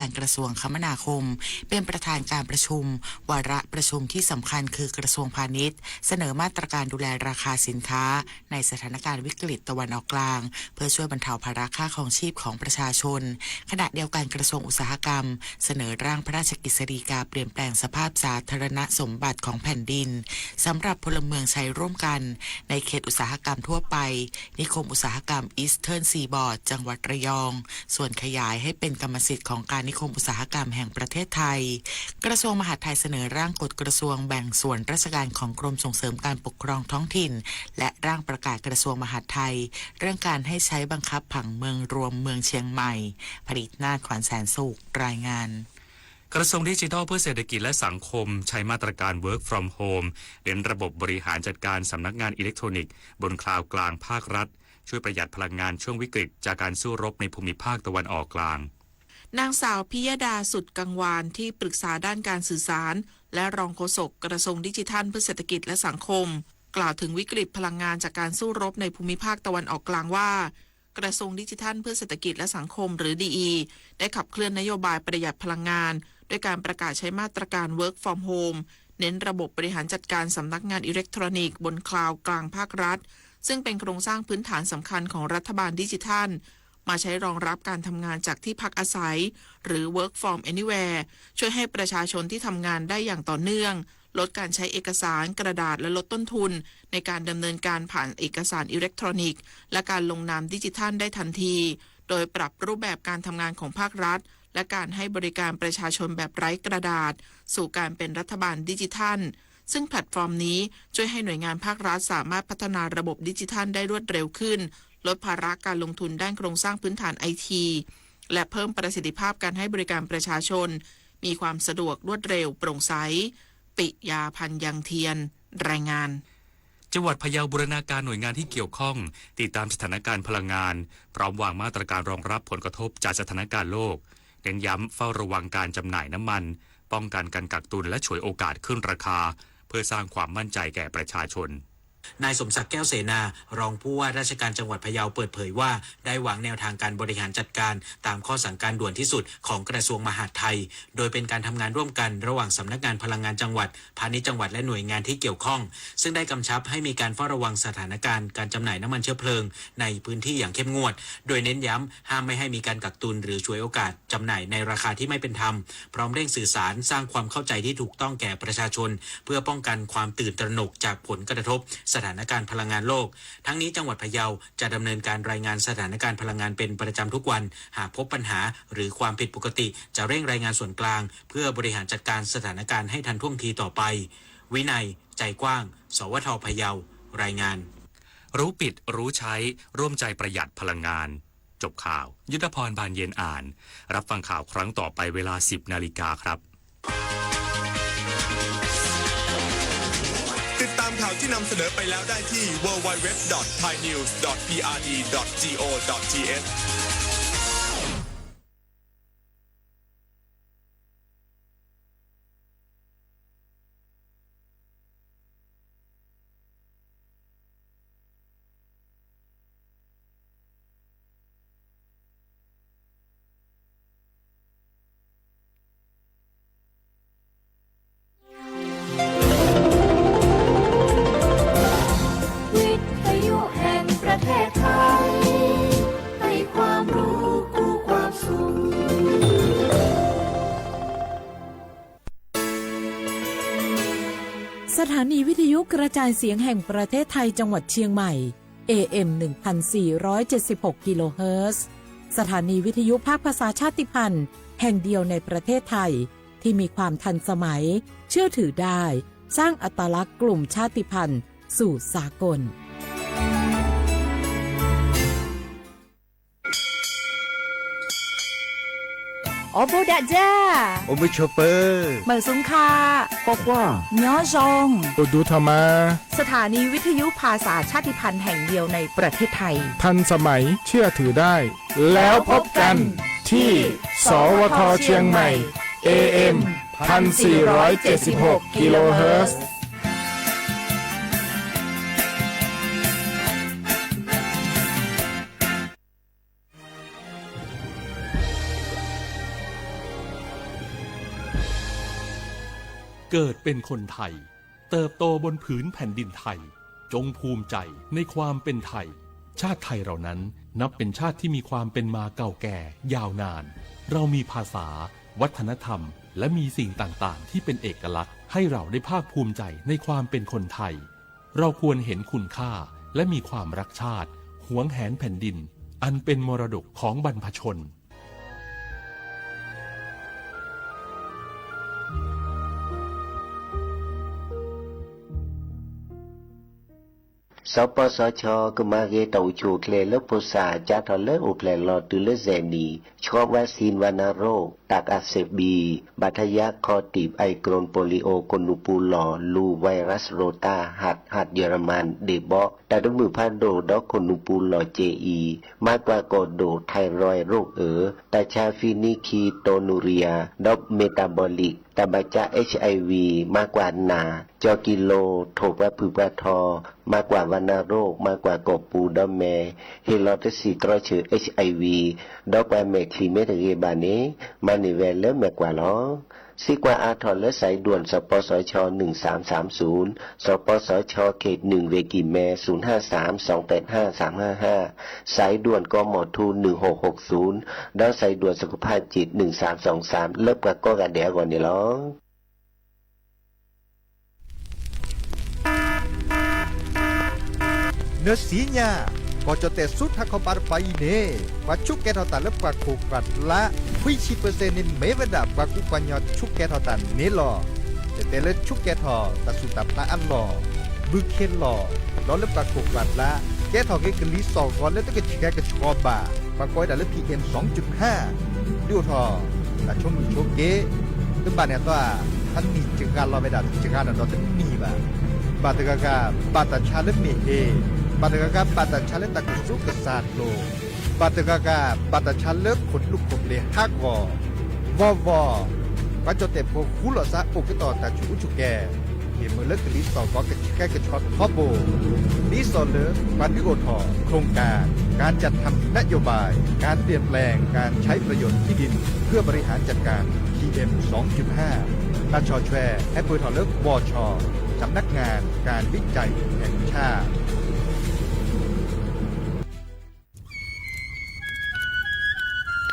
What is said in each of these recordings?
การกระทรวงคมนาคม เป็นประธานการประชุม วาระประชุมที่สำคัญคือกระทรวงพาณิชย์ เสนอมาตรการดูแลราคาสินค้าในสถานการณ์วิกฤตตะวันออกกลาง เพื่อช่วยบรรเทาภาระค่าครองชีพของประชาชน ขณะเดียวกันกระทรวงอุตสาหกรรม เสนอร่างพระราชกฤษฎีกาเปลี่ยนแปลงสภาพสาธารณสมบัติของแผ่นดิน สำหรับพลเมืองใช้ร่วมกัน ในเขตอุตสาหกรรมทั่วไป นิคมอุตสาหกรรม Eastern Seaboard จังหวัดระยอง ส่วนขยายให้เป็นกรรมสิทธิ์ของการนิคมอุตสาหกรรมแห่งประเทศไทย กระทรวงมหาดไทยเสนอร่างกฎกระทรวงแบ่งส่วนราชการของกรมส่งเสริมการปกครองท้องถิ่น และร่างประกาศกระทรวงมหาดไทย เรื่องการให้ใช้บังคับผังเมืองรวมเมืองเชียงใหม่ ผลิตนาถ ขวัญแสนสุข รายงาน กระทรวงดิจิทัลเพื่อเศรษฐกิจและสังคมใช้มาตรการ Work from Home เน้นระบบบริหารจัดการสำนักงานอิเล็กทรอนิกส์บนคลาวด์กลางภาครัฐ ช่วยประหยัดพลังงานช่วงวิกฤตจากการสู้รบในภูมิภาคตะวันออกกลาง นางสาว พิยดา สุดกังวาน ที่ปรึกษาด้านการสื่อสาร และรองโฆษกกระทรวงดิจิทัลเพื่อเศรษฐกิจและสังคม กล่าวถึงวิกฤตพลังงานจากการสู้รบในภูมิภาคตะวันออกกลางว่า กระทรวงดิจิทัลเพื่อเศรษฐกิจและสังคม หรือ ดีอี ได้ขับเคลื่อนนโยบายประหยัดพลังงาน ด้วยการประกาศใช้มาตรการ Work from Home เน้นระบบบริหารจัดการสำนักงานอิเล็กทรอนิกส์บนคลาวด์กลางภาครัฐ ซึ่งเป็นโครงสร้างพื้นฐานสำคัญของรัฐบาลดิจิทัล มาใช้รองรับการทำงานจากที่พักอาศัย หรือ Work from Anywhere ช่วยให้ประชาชนที่ทำงานได้อย่างต่อเนื่อง ลดการใช้เอกสาร กระดาษ และลดต้นทุน ในการดำเนินการผ่านเอกสารอิเล็กทรอนิกส์ และการลงนามดิจิทัลได้ทันที โดยปรับรูปแบบการทำงานของภาครัฐ และการให้บริการประชาชนแบบไร้กระดาษ สู่การเป็นรัฐบาลดิจิทัล ซึ่งแพลตฟอร์มนี้ช่วยให้หน่วยงานภาครัฐสามารถพัฒนาระบบดิจิทัลได้รวดเร็วขึ้น ลดภาระการลงทุนด้านโครงสร้างพื้นฐานไอที และเพิ่มประสิทธิภาพการให้บริการประชาชน มีความสะดวกรวดเร็วโปร่งใส ปิยา พันยังเทียน รายงาน จังหวัดพะเยาบูรณาการหน่วยงานที่เกี่ยวข้อง ติดตามสถานการณ์พลังงาน พร้อมวางมาตรการรองรับผลกระทบจากสถานการณ์โลก เน้นย้ำเฝ้าระวังการจำหน่ายน้ำมัน ป้องกันการกักตุนและฉวยโอกาสขึ้นราคา เพื่อสร้างความมั่นใจแก่ประชาชน นายสมศักดิ์ แก้วเสนา รองผู้ว่าราชการจังหวัดพะเยาเปิดเผยว่า ได้วางแนวทางการบริหารจัดการตามข้อสั่งการด่วนที่สุดของกระทรวงมหาดไทย โดยเป็นการทำงานร่วมกันระหว่างสำนักงานพลังงานจังหวัด พาณิชย์จังหวัดและหน่วยงานที่เกี่ยวข้อง ซึ่งได้กำชับให้มีการเฝ้าระวังสถานการณ์การจำหน่ายน้ำมันเชื้อเพลิงในพื้นที่อย่างเข้มงวด โดยเน้นย้ำห้ามไม่ให้มีการกักตุนหรือฉวยโอกาสจำหน่ายในราคาที่ไม่เป็นธรรม พร้อมเร่งสื่อสารสร้างความเข้าใจที่ถูกต้องแก่ประชาชน เพื่อป้องกันความตื่นตระหนกจากผลกระทบสถานการณ์พลังงานโลก ทั้งนี้จังหวัดพะเยาจะดำเนินการรายงานสถานการณ์พลังงานเป็นประจำทุกวัน หากพบปัญหาหรือความผิดปกติ จะเร่งรายงานส่วนกลาง เพื่อบริหารจัดการสถานการณ์ให้ทันท่วงทีต่อไป วินัย ใจกว้าง สวท พะเยา รายงาน รู้ปิด รู้ใช้ ร่วมใจประหยัดพลังงาน จบข่าว ยุทธพร บานเย็นอ่าน รับฟังข่าวครั้งต่อไปเวลา สิบนาฬิกาครับ ติดตามข่าวที่นำเสนอไปแล้วได้ที่ ดับเบิลยู ดับเบิลยู ดับเบิลยู ดอท ไทยนิวส์ ดอท พีอาร์ดี ดอท จี โอ ดอท ที เอชสถานีวิทยุกระจายเสียงแห่งประเทศไทยจังหวัดเชียงใหม่ เอ เอ็ม หนึ่งพันสี่ร้อยเจ็ดสิบหก กิโลเฮิรตซ์ สถานีวิทยุภาคภาษาชาติพันธุ์แห่งเดียวในประเทศไทย ที่มีความทันสมัย เชื่อถือได้ สร้างอัตลักษณ์กลุ่มชาติพันธุ์สู่สากล โอโบดะจ้า โอมิโชเปอร์ เมอร์ซุงค่ะ ปอควา ญอจอง โอดูทามา สถานีวิทยุภาษาชาติพันธุ์แห่งเดียวในประเทศไทย ทันสมัย เชื่อถือได้ แล้วพบกันที่ สวท เชียงใหม่ เอ เอ็ม พันสี่ร้อยเจ็ดสิบหก กิโลเฮิรตซ์ เกิดเป็นคนไทย เติบโตบนผืนแผ่นดินไทย จงภูมิใจในความเป็นไทย ชาติไทยเรานั้นนับเป็นชาติที่มีความเป็นมาเก่าแก่ยาวนาน เรามีภาษา วัฒนธรรม และมีสิ่งต่างๆ ที่เป็นเอกลักษณ์ ให้เราได้ภาคภูมิใจในความเป็นคนไทย เราควรเห็นคุณค่า และมีความรักชาติ หวงแหนแผ่นดิน อันเป็นมรดกของบรรพชน สปสช ကမၤဂ့ၤတၢ်အိၣ်ဆူၣ်အိၣ်ချ့လၢဖိသၣ် ကၠါထီၣ်လၢအိၣ်ဖျဲၣ်လီၤတုၤလၢစဲးနံၣ် ဆှီ vaccine ဝဏ္ณโรค ตับอักเสบบี ဘၣ်ထွဲယါခီၣ်တီပ် ไอโครนโปลิโอ ကိၣ်နူာ်ပူၤလီၢ် လူ ไวรัสโรตา หัด หัดเยอรมัน ဒ့ၣ်ဘီ တၢ်တမုာ်ဖးဒိၣ် ဒီးကိၣ်နူာ်ပူၤလီၢ် ကၠ့အံၤ မၤကွၢ်ကိၣ်ဒိၣ် ไทรอยด์ โรคเอ๋อ တၢ်ဆါ phenylethylamine ကိၣ်နူၤရံယါ ဒီး metabolic တၢ်ဘၣ်ကၠါ HIV မၤကွၢ်နၢ် ကၠီၤကံလိၤ ထိၣ်ပှၤဖုၣ်ပှၤထီ မၤကွၢ် วัณโรค မၤကွၢ်ကိာ်ပူၤဒီးမဲာ် ဟ့ၣ်လီၤတဆံးတြီဆၢ HIV ဒီးပှၤမဲာ်ချံမ့ၢ်တဂ့ၤဘၣ်န့ၣ် မၤန့ၢ်ဝဲလၢမဲာ်ကွၢ်လီၤ. စံးကွၢ်အါထီၣ်လၢ สายด่วน สปสช หนึ่งสามสามศูนย์ สปสช เขตหนึ่ง เวกิแม ศูนย์ห้าสาม สองแปดห้า สามห้าห้า สายด่วน กมท หนึ่งหกหกศูนย์ ဒီး สายด่วนสุขภาพจิต หนึ่งสามสองสาม လၢပှၤကိးဂၤဒဲးအဂီၢ်န့ၣ်လီၤ. နစံညါ, ကီၢ်ကၠီၣ်တဲၣ်ဆူထးခီပၤတပၤအံၤန့ၣ် ပှၤဆူးကဲထီၣ်တၢ်လၢပှၤခိၣ်ပှၤကျါ ခွံဆံပၢၢ်စဲၣ်န့ၣ် မ့ၢ်ဝဲဒၣ်ပှၤကူပှၤကညီဆူးကဲထီၣ်တၢ်န့ၣ်လီၤ. တဲတဲလၢဆူးကဲထီၣ်တၢ်ဆူးတၢ်ဖျးအလီၢ်, ဘုခ့လီၢ်, ဒီးလၢပှၤခိၣ်ပှၤကျါ ကဲထီၣ်က့ၤကလံၤစိးဂီၤလၢတကဆှဲကဆှီဘၣ်, ပှၤကိးဝဲဒၣ်လၢ PM စူၣ်ဟၣ် ဒုးအိၣ်ထီၣ် တၢ်ဆိမုၣ်ဆိက့, တဘၣ်န့ၣ်အသီ, အနံၣ်စှၤလီၤဝဲဒၣ်တစှၤဒီးတနံၣ်ဘၣ်. ဘၣ်တဂၤဂၤ ဘၣ်တၢ်ဆါလၢမ့ၢ်ဟ့, ဘၣ်တဂၤဂၤ ဘၣ်တၢ်ဆါလၢတၢ်ကစူးကစၢ်လိၤ, ဘၣ်တဂၤဂၤ ဘၣ်တၢ်ဆါလၢခိၣ်လူၢ်ခိၣ်ဘျ့ဟးဂီၤ, ဘီဘီ, ပှၤကၠီၣ်တဲၣ်ဖိဃူလိာ်သးအိၣ်ကတီၢ်တၢ်ဆူးအူဆူၣ်ကဲ မ့ၢ်မုာ်လၢကလံၤစိးဂီၤကဆှဲကဆှီထီဘိ, ဒ်သိးလၢ ပှၤဒုးအိၣ်ထီၣ် โครงการ การจัดทำนโยบาย การเปลี่ยนแปลงการใช้ประโยชน์ที่ดินเพื่อบริหารจัดการ PM สองจุดห้า တၢ်ဆီၣ်ထွဲ ဟဲပၢၢ်ထီၣ်လၢ บช สำนักงานการวิจัยแห่งชาติ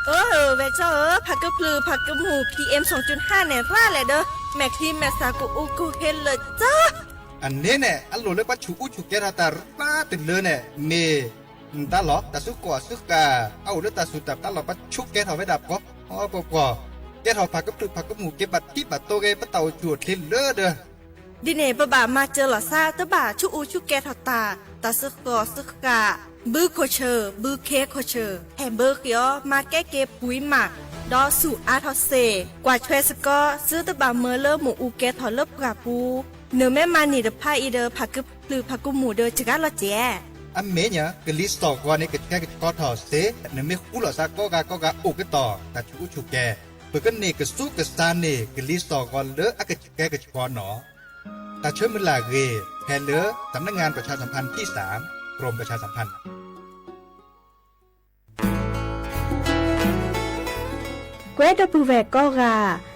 အၢ ဝဲၢ်ကၠီဧၢ, ဖးကဖျုးဖးကမူၣ် PM စူၣ်ဟၣ်န့ၣ် ရၣ်လဲၣ်ဒီး မဲာ်ချံမဲာ်ဆှးကအိၣ်ကဟ့လၢာ်ကၠီ. အန့ၣ်န့ၣ် အလိၣ်လၢပှၤဆူးအူဆူးကဲထီၣ်တၢ်ရၣ်တလၢန့ၣ် မ့ၢ် တၢ်လီၢ် တၢ်စုကီၢ်အစုဃၣ် အအိၣ်လၢတၢ်ဆူးတၢ်ဖျးလီၢ် ပှၤဆူးကဲထီၣ်ဝဲဒၣ်ပှီၤပှီၤပှီၤ, ကဲထီၣ်ဖးကဖျုးဖးကမူၣ်က့ၤ ဘၣ်တံၢ်ဘၣ်တီဂ့ၤပတၢ်အိၣ်ဆူၣ်အိၣ်ချ့လၢဒီး ဒ်န့ၣ် ပဘၣ်မၤစၢၤလီၤသး တဘၣ်ဆူးအူဆူးကဲထီၣ်တၢ်, တၢ်စုကီၢ်စုဃၣ်, ဘုခိၣ်ဆၢၣ် ဘုခ့ခိၣ်ဆၢၣ် ဟဲဘၢဃ့အီၤ မၤကဲက့ၤပှံၤမး, ဒီးဆူးအါထီၣ်စ့ၢ်, ကွၢ်ထွဲစ့ၢ်ကီး သုတဘၣ်မၢလၢမ့ၣ်အူကဲထီၣ်လၢပှၢ်ပူၤ, နမ့ၢ်မၤန့ၢ်တဖၣ်အံၤဒီး ဖးကဖျုးဖးကမူၣ်ဒီး စှၤလီၤစဲး. အမ့ၢ်ညါ ကလံၤစိးဂီၤန့ၣ် ကဆှဲကဆှီထီၣ်စ့ၢ်, နမ့ၢ်ဃူလိာ်သးကိးဂၤကိးဂၤအိၣ်ကတီၢ် တၢ်ဆူးအူဆူၣ်ကဲ, ပကန့ၢ်ကစူးကစၢ်န့ၢ် ကလံၤစိးဂီၤလၢအကဆှဲကဆှီနီၤ. တၢ်ဆၢမုၢ်လၢ်ဂ့ၤ ဖဲလၢ สำนักงานประชาสัมพันธ์ที่สาม กรมประชาสัมพันธ์ ကွဲးဒီပုၢ်ဝဲၢ်ကိးဂၤ,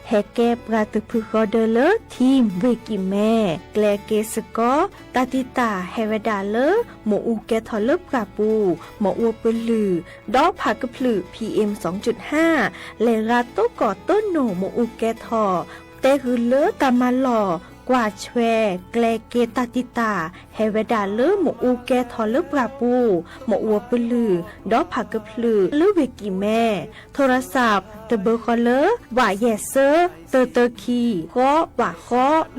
ဟဲကဲပှၤတဖုဃီဒၢလၢ ထံၣ်ဝ့ၢ်ကံၢ်မဲ, ကျဲၤက့ၤစ့ၢ်ကီး တၢ်တံာ်တာ်ဟဲဝဲဒၣ်လၢ မ့ၣ်အူကဲထီၣ်လၢပှၢ်ပူၤ, မ့ၣ်အူပလုၢ်, ဒီးဖးကဖျုး PM စူၣ်ဟၣ်, လဲၤရၤတိၢ်ကီၢ်တိၢ်နိၣ်မ့ၣ်အူကဲထီၣ်, တဲဂုာ်လၢတၢ်မၤလီၢ်, ကွၢ်ထွဲ, ကျဲၤက့ၤတၢ်တံာ်တာ် ဟဲဝဲဒၣ်လၢမ့ၣ်အူကဲထီၣ်လၢပှၢ်ပူၤ, မ့ၣ်အူပလုၢ်, ဒီးဖးကဖျုးလၢဝ့ၢ်ကံၢ်မဲ, ထိရစး တဘၢဃီလၢ ဝးယဲၢ်စၢ တၢတၢခံ ဃီ ဝးဃီ,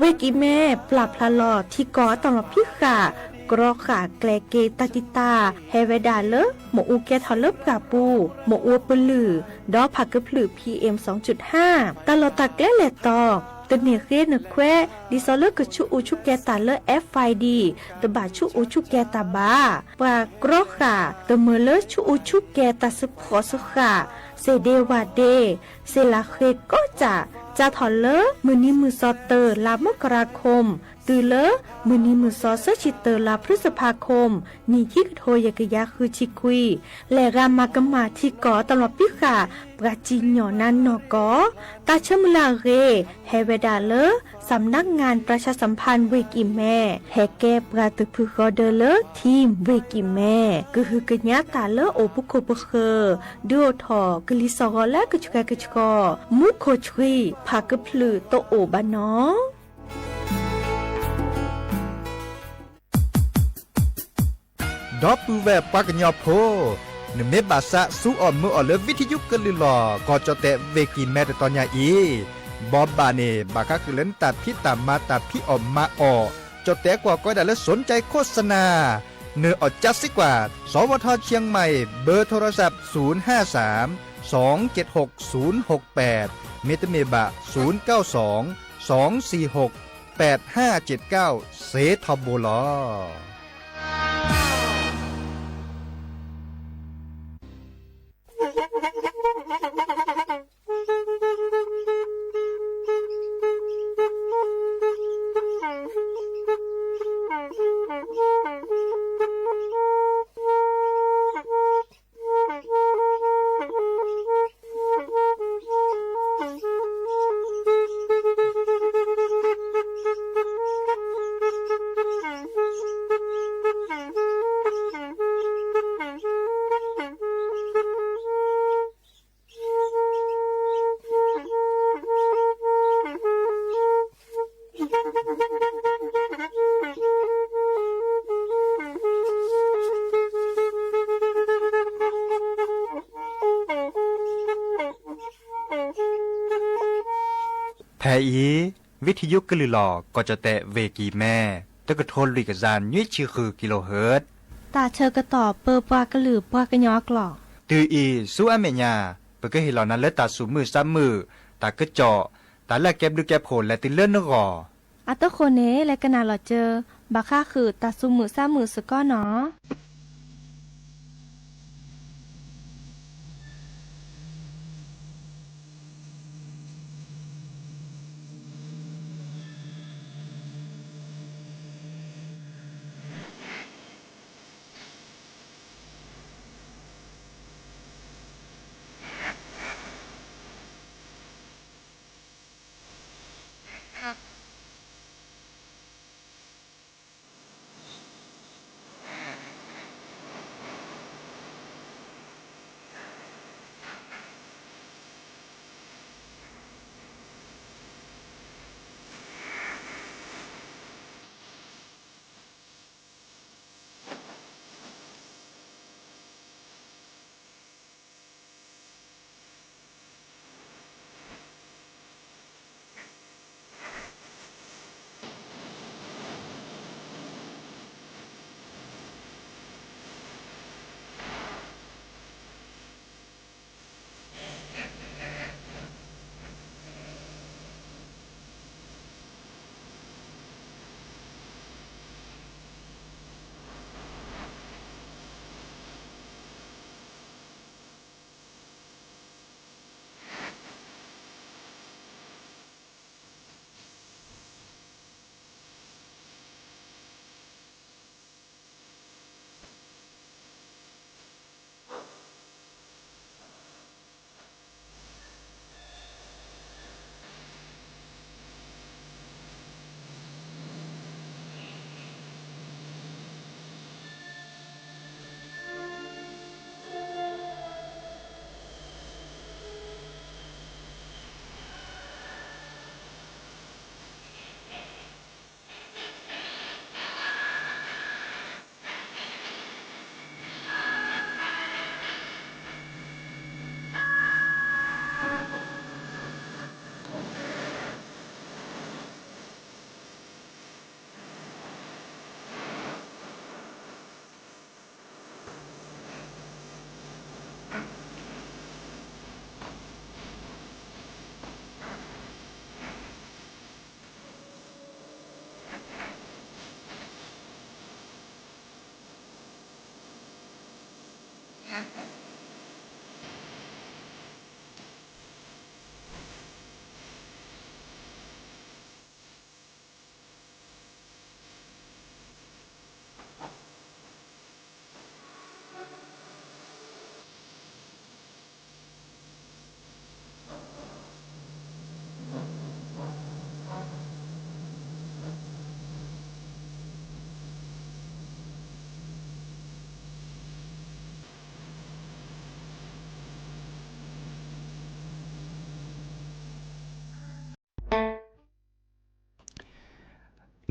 ဝ့ၢ်ကံၢ်မဲ ပျၢ်ဖျါလီၤထံကီၢ်အတၢ်လီၢ်ဖံးဃာ်, ကြီဃာ်ကျဲၤက့ၤတၢ်တံာ်တာ် ဟဲဝဲဒၣ်လၢ မ့ၣ်အူကဲထီၣ်လၢပှၢ်ပူၤ, မ့ၣ်အူပလုၢ်, ဒီးဖးကဖျုး PM စူၣ်ဟၣ်, တၢ်လီၢ်တၢ်ကျဲလဲၤတီၤ, တန့ၢ်ဃ့နခွဲး, ဒ်သိးလၢကဆူးအူဆူးကဲတၢ်လၢ FID တဘၣ်ဆူးအူဆူးကဲတၢ်ဘၣ်. ပှၤကြီဃာ် တမၢလၢဆူးအူဆူးကဲတၢ်စ့ၢ်ကီးစ့ၢ်ကီး, စ့ၣ်ဒ့ဝၣ်ဒ့, စ့ၣ်လၤဃ့ကိးကၠၢ်, ကၢ်ထီၣ်လၢမုၢ်နံၤမုၢ်သီတၢ လါမကရၤခိၣ် တုၤလၢမုၢ်နံၤမုၢ်သီ သၢဆံတၢ လါဖျုစဖါခိၣ် နံၣ်ခံကထိယဲၢ်ကယၤဃုဆံခွံ, လဲၤဂၤမၤကမၣ်ထံကီၢ် တၢ်လီၤပံဃာ် ပှၤစံၣ်ညီၣ်နါနီၢ်ကီၢ်, တၢ်ဆၢမုၢ်လၢ်အဂ့ၢ် ဟဲဝဲဒၣ်လၢ စၣ်မနၣ်ငၣ် ပြၣ်ၡၣ်စၣ်ဖၣ် ဝ့ၢ်ကံၣ်မဲ, ဟဲကဲပှၤသုးဖုဃီဒၢလၢ ထံဝ့ၢ်ကံၣ်မဲ, ကဟုကညးတၢ်လၢအိၣ်ပခိၣ်ပဃၢၤ, ဒုးအိၣ်ထီၣ်ကလံၤစှီၤဂီၤလၢကဆှဲကဆှီ, မူခိၣ်ဆှံ ဖးကဖျုးတအိၣ်ဘၣ်နီၤ. ဒီပုၢ်ဝဲၢ်ပှၤကညီဖိ, နမ့ၢ်ဘၣ်သးစူၤအီၣ်မုာ်အီၣ်လၢ ဝံထယုကလုၢ်လီၢ် ကီၢ်ကၠီၣ်တဲၣ်ဝ့ၢ်ကံၣ်မဲတတီၤညါအံၤ, ဘိးဘၣ်န့ၣ် ဘၣ်ဃးဃုာ်လၢနတၢ်ဖံးတၢ်မၤတၢ်ဖံးအီၣ်မၤအီၣ်, ကၠီၣ်တဲၣ်ကွၢ်ကီဒၣ်လၢ สนใจโฆษณา, နအီၣ်ကၠါစ့ကွၢ်, สวทเชียงใหม่ เบอร์โทรศัพท์ ศูนย์ห้าสาม สองเจ็ดหก ศูนย์หกแปด မ့တမ့ၢ်ဘၣ် ศูนย์เก้าสอง สองสี่หก แปดห้าเจ็ดเก้า စ့ထီဘိလီၤ. ဖဲအံၤ ဝံထယုကလုၢ်လီၢ် ကီၢ်ကၠီၣ်တဲၣ်ဝ့ၢ်ကံၣ်မဲ, တကထိလွံၢ်ကယၤနွံဆံဃု kilohertz, တၢ်ဆၢကတီၢ်ပၢပှၤကလုာ်ပှၤကညီအကျိာ်, တုၤအံၤဆူအမဲာ်ညါ, ပကဟ့ၣ်လီၤနၤလၢတၢ်သူၣ်မုာ်သးမုာ်, တၢ်ကစီၣ်, တၢ်လၢအကဲဘျုးကဲဖှိၣ်လဲၤတုၤလၢနဂီၢ်. အတဃိန့ၣ် လဲၤကနၣ်လီၤစၢၤ ဘၣ်ဃးဃုာ်တၢ်သူၣ်မုာ်သးမုာ်စ့ၢ်ကီးနီၤ.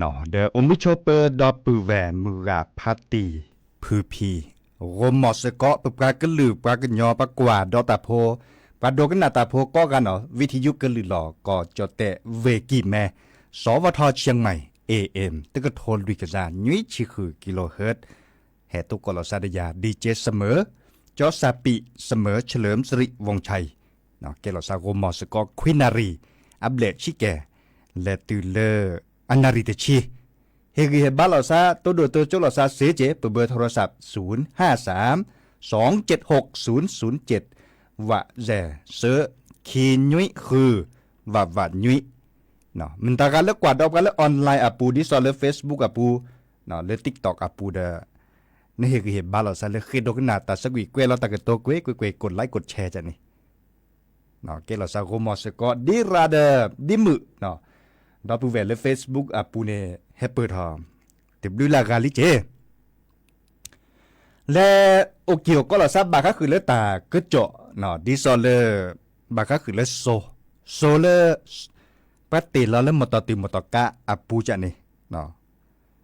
ဒီးအိၣ်မုာ်ဆိးပၢၤဒီပုၢ်ဝဲၢ်မုၢ်ဂၤဖးတံၢ်ဖုဖံ, ဂီၤမီၢ်စ့ၢ်ကီး ပပှၤကလုာ်ပှၤကညီပှၤကွၢ်ဒီးတၢ်ဖိ, ပှၤဒိကနၣ်တၢ်ဖိကိးဂၤနီၤ ဝံထယုကလုာ်လီၤ ကီၢ်ကၠီၣ်တဲၣ်ဝ့ၢ်ကံၢ်မဲ, စီၤဝါထီၣ်ဆၢၣ်မဲၣ် เอเอ็ม တကထိလွံၢ်ကယၤနွံဆံဃု kilohertz ဟဲသိးကီးလီၤစၢ်ဒီးယၤ ဒီကၠဲစမၢၢ်, ကၠီစၢ်ပံးစမၢၢ် เฉลิมสิริวงศ์ชัย ကဲလီၤစၢ်ဂီၤမီၢ်စ့ၢ်ကီး ခွံနၣ်ရံၣ် အဘျဲၣ်ဆံကဲ, လဲၤတုၤလၢ အနၣ်ရံၣ်တဆံ, ဟ့ၣ်ဂံၢ်ဟ့ၣ်ဘါလီၤစၢ် တိဒိၣ်တိကၠိလီၤစၢ်စ့ၢ်ကီး ပဘၢၣ် โทรศัพท์ ศูนย์ห้าสาม สองเจ็ดหกศูนย์ศูนย์เจ็ด ဝးစဲး ဆၢခံနွံဃု ဝးဝးနွံ မ့ၢ်တၢ်ဂၤလၢကွၢ်ဒီးပှၤလၢ online အပူၤ ဒ်သိးလၢ Facebook အပူၤ, လၢ TikTok အပူၤဒီး နဟ့ၣ်ဂံၢ်ဟ့ၣ်ဘါလီၤစၢ်လၢဃ့ဒိကနၣ်တၢ်ဆၢကွံာ်ကွဲးလီၤတၢ်ကတိၤကွ့ၢ်ကွ့ၢ်ကွ့ၢ် กดไลค์ กดแชร์ န့ၣ် ကဲလီၤစၢ်ဂီၤမီၢ်စ့ၢ်ကီး ဒ်ရၤဒီး ဒ်မုာ်, ဒီပုၢ်ဝဲၢ်လၢ Facebook အပူၤန့ၣ် ဟဲပၢၢ်ထီၣ် တဘျုးလၢ်ဂၤလံက့ၤ လဲၤအိၣ်က့ၤအိၣ်ကီးလီၤစၢ်ဘၣ်ဃးဃုာ်လၢတၢ်ကစီၣ်, ဒ်သိးလၢ ဘၣ်ဃးဃုာ်လၢစိ, စိလၢ ပှၤတ့ၢ်လီၤလၢမီၢ်တီၢ်တုၤမီၢ်တီၢ်ကါအပူၤကန့ၣ်, ဒ်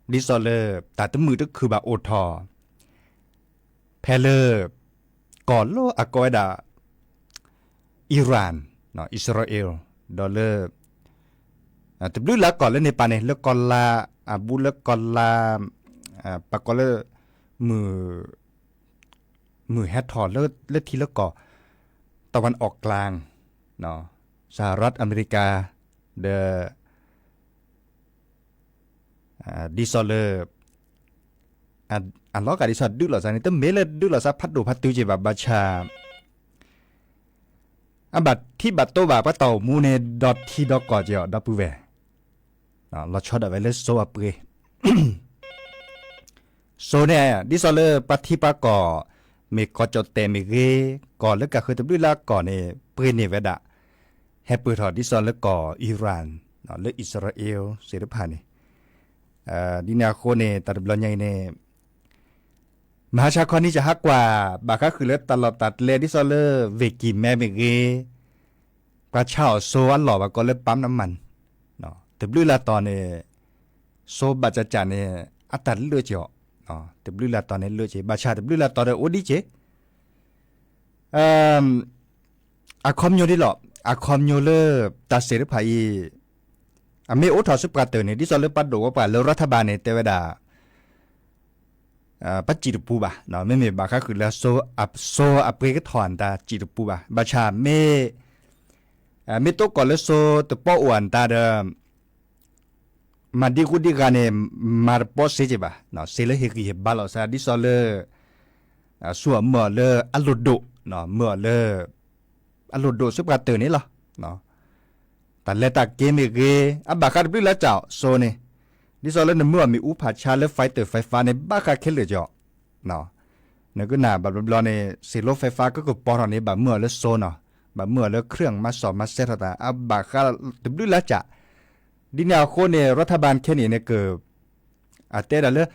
သိးလၢ တၢ်တမုာ်တခုၣ်ဘၣ်အိၣ်ထီၣ် ဖဲလၢ ကီၢ်လၢအကိးဝဲဒၣ် Iran, Israel, ဒီးလၢ တဘျုးလၢ်ကီၢ်လၢန့ၣ်ပၢ်န့ၣ် လၢကီၢ်လါ အဘူးလၢကီၢ်လါ ပကိးလၢ မုၢ်ဟဲထီၣ်လၢထံလၢကီၢ် ตะวันออกกลาง, สหรัฐอเมริกา ဒီး ဒ်သိးလၢ အလီၤဂာ်ဒ်သိးဒုးလိာ်သးန့ၣ် တမ့ၢ်လၢဒုးလိာ်သးဖးဒိၣ်ဖးတုၤက့ၤဘၣ် ဘၣ်ဆၣ် အဘၣ်ထံဘၣ်တိဘၣ်ပှၤတၢ်အိၣ်မူန့ၣ် ဒီထံဒီကီၢ်က့ၤအီၤ ဒီပုၢ်ဝဲၢ်, လီၤဆီဒၣ်ဝဲလၢစိအပှ့ၤ စိန့ၣ် ဒ်သိးလၢပှၤထံပှၤကီၢ် မ့ၢ်ကီၢ်ကၠီၣ်တဲၣ်မ့ၢ်ဂ့ၤ, ကီၢ်လၢကဃုတဘျုးလၢ်ကီၢ်န့ၣ် ပှ့ၤန့ၢ်ဝဲဒၣ် ဟဲပၢၢ်ထီၣ်ဒ်သိးလၢကီၢ် Iran, လၢ Israel သ့ၣ်တဖၣ်န့ၣ်, ဒ်န့ၣ်အဃိန့ၣ် တၢ်တဘျီညါအံၤန့ၣ် မဟါဆါခီနံၤကဟးကွၢ် ဘၣ်ဃးဃုာ်လၢတၢ်လီၢ်တၢ်ကျဲဒ်သိးလၢ ဝ့ၢ်ကံၢ်မဲမ့ၢ်ဂ့ၤ, ပှၤဆါအီၣ်စိအလီၢ်ဘၣ်ကိးလၢ ปั๊มน้ำมัน, တဘျုးလၢ်တီၤန့ၣ် စိဘၣ်ကးကးန့ၣ် အတၢ်လၢက့ၤအီၤ, တဘျုးလၢ်တီၤန့ၣ်လၢက့ၤ ဘၣ်ဆၣ်တဘျုးလၢ်တီၤဒီးအိၣ်ဒံးက့ၤ အခီပညီဒ်လီၤ, အခီပညီလၢ တၢ်စဲးတဖၣ်အံၤ အမ့ၢ်အိးထီၣ်ဆူပှၤတၢၢ်န့ၣ် ဒ်သိးလၢပှၤဒိၣ်ဝဲပှၤလၢ รัฐบาล န့ၣ် တဲဝဲဒၣ် ပှၤစံၣ်တပူၤဘၣ်, မ့မ့ၢ်ဘၣ်ဃးဃုာ်လၢ စိအပှ့ၤကထီၣ်အတၢ်စံၣ်တပူၤဘၣ်, ဘၣ်ဆၣ်မ့ၢ် မ့ၢ်တိကီၢ်လၢစိတပီအိၣ်အတၢ်ဒီး မၤဒံဂူဒံဂၤန့ၣ် မၤတပီစ့က့ၤဘၣ်, စ့လၢဟ့ၣ်ဂံၢ်ဟ့ၣ်ဘါလီၤစၢ် ဒ်သိးလၢ ဆူအမၢအီၤလၢအလိၣ်ဒိၣ်, မၢအီၤလၢ အလိၣ်ဒိၣ်ဆူပှၤတၢၢ်န့ၣ်လီၤ. တၢ်လဲၤတၢ်က့ၤမ့ၢ်ဂ့ၤ, အဘၣ်ဃးတဘျုးလၢ်ကး စိန့ၣ်, ဒ်သိးလၢနမၢအီၤမ့ၣ်အူဖးဆါလၢ fighter ဖဲးဖါန့ၣ် ဘၣ်ဃးခဲလၢာ်က့ၤအီၤ နကနၣ်ဘၣ်ဘျီဘျီန့ၣ် စ့လိဖဲးဖါကကပီၤထီၣ်န့ၣ် ဘၣ်မၢအီၤလၢစိနီၤ, ဘၣ်မၢအီၤလၢ เครื่อง မၤစီၣ်မၤစဲထီၣ်တၢ် အဘၣ်ဃးတဘျုးလၢ်ကး, ဒ်န့ၣ်အဃိန့ၣ် รัฐบาล ခဲန့ၣ်န့ၣ်က အတဲဒၣ်လၢ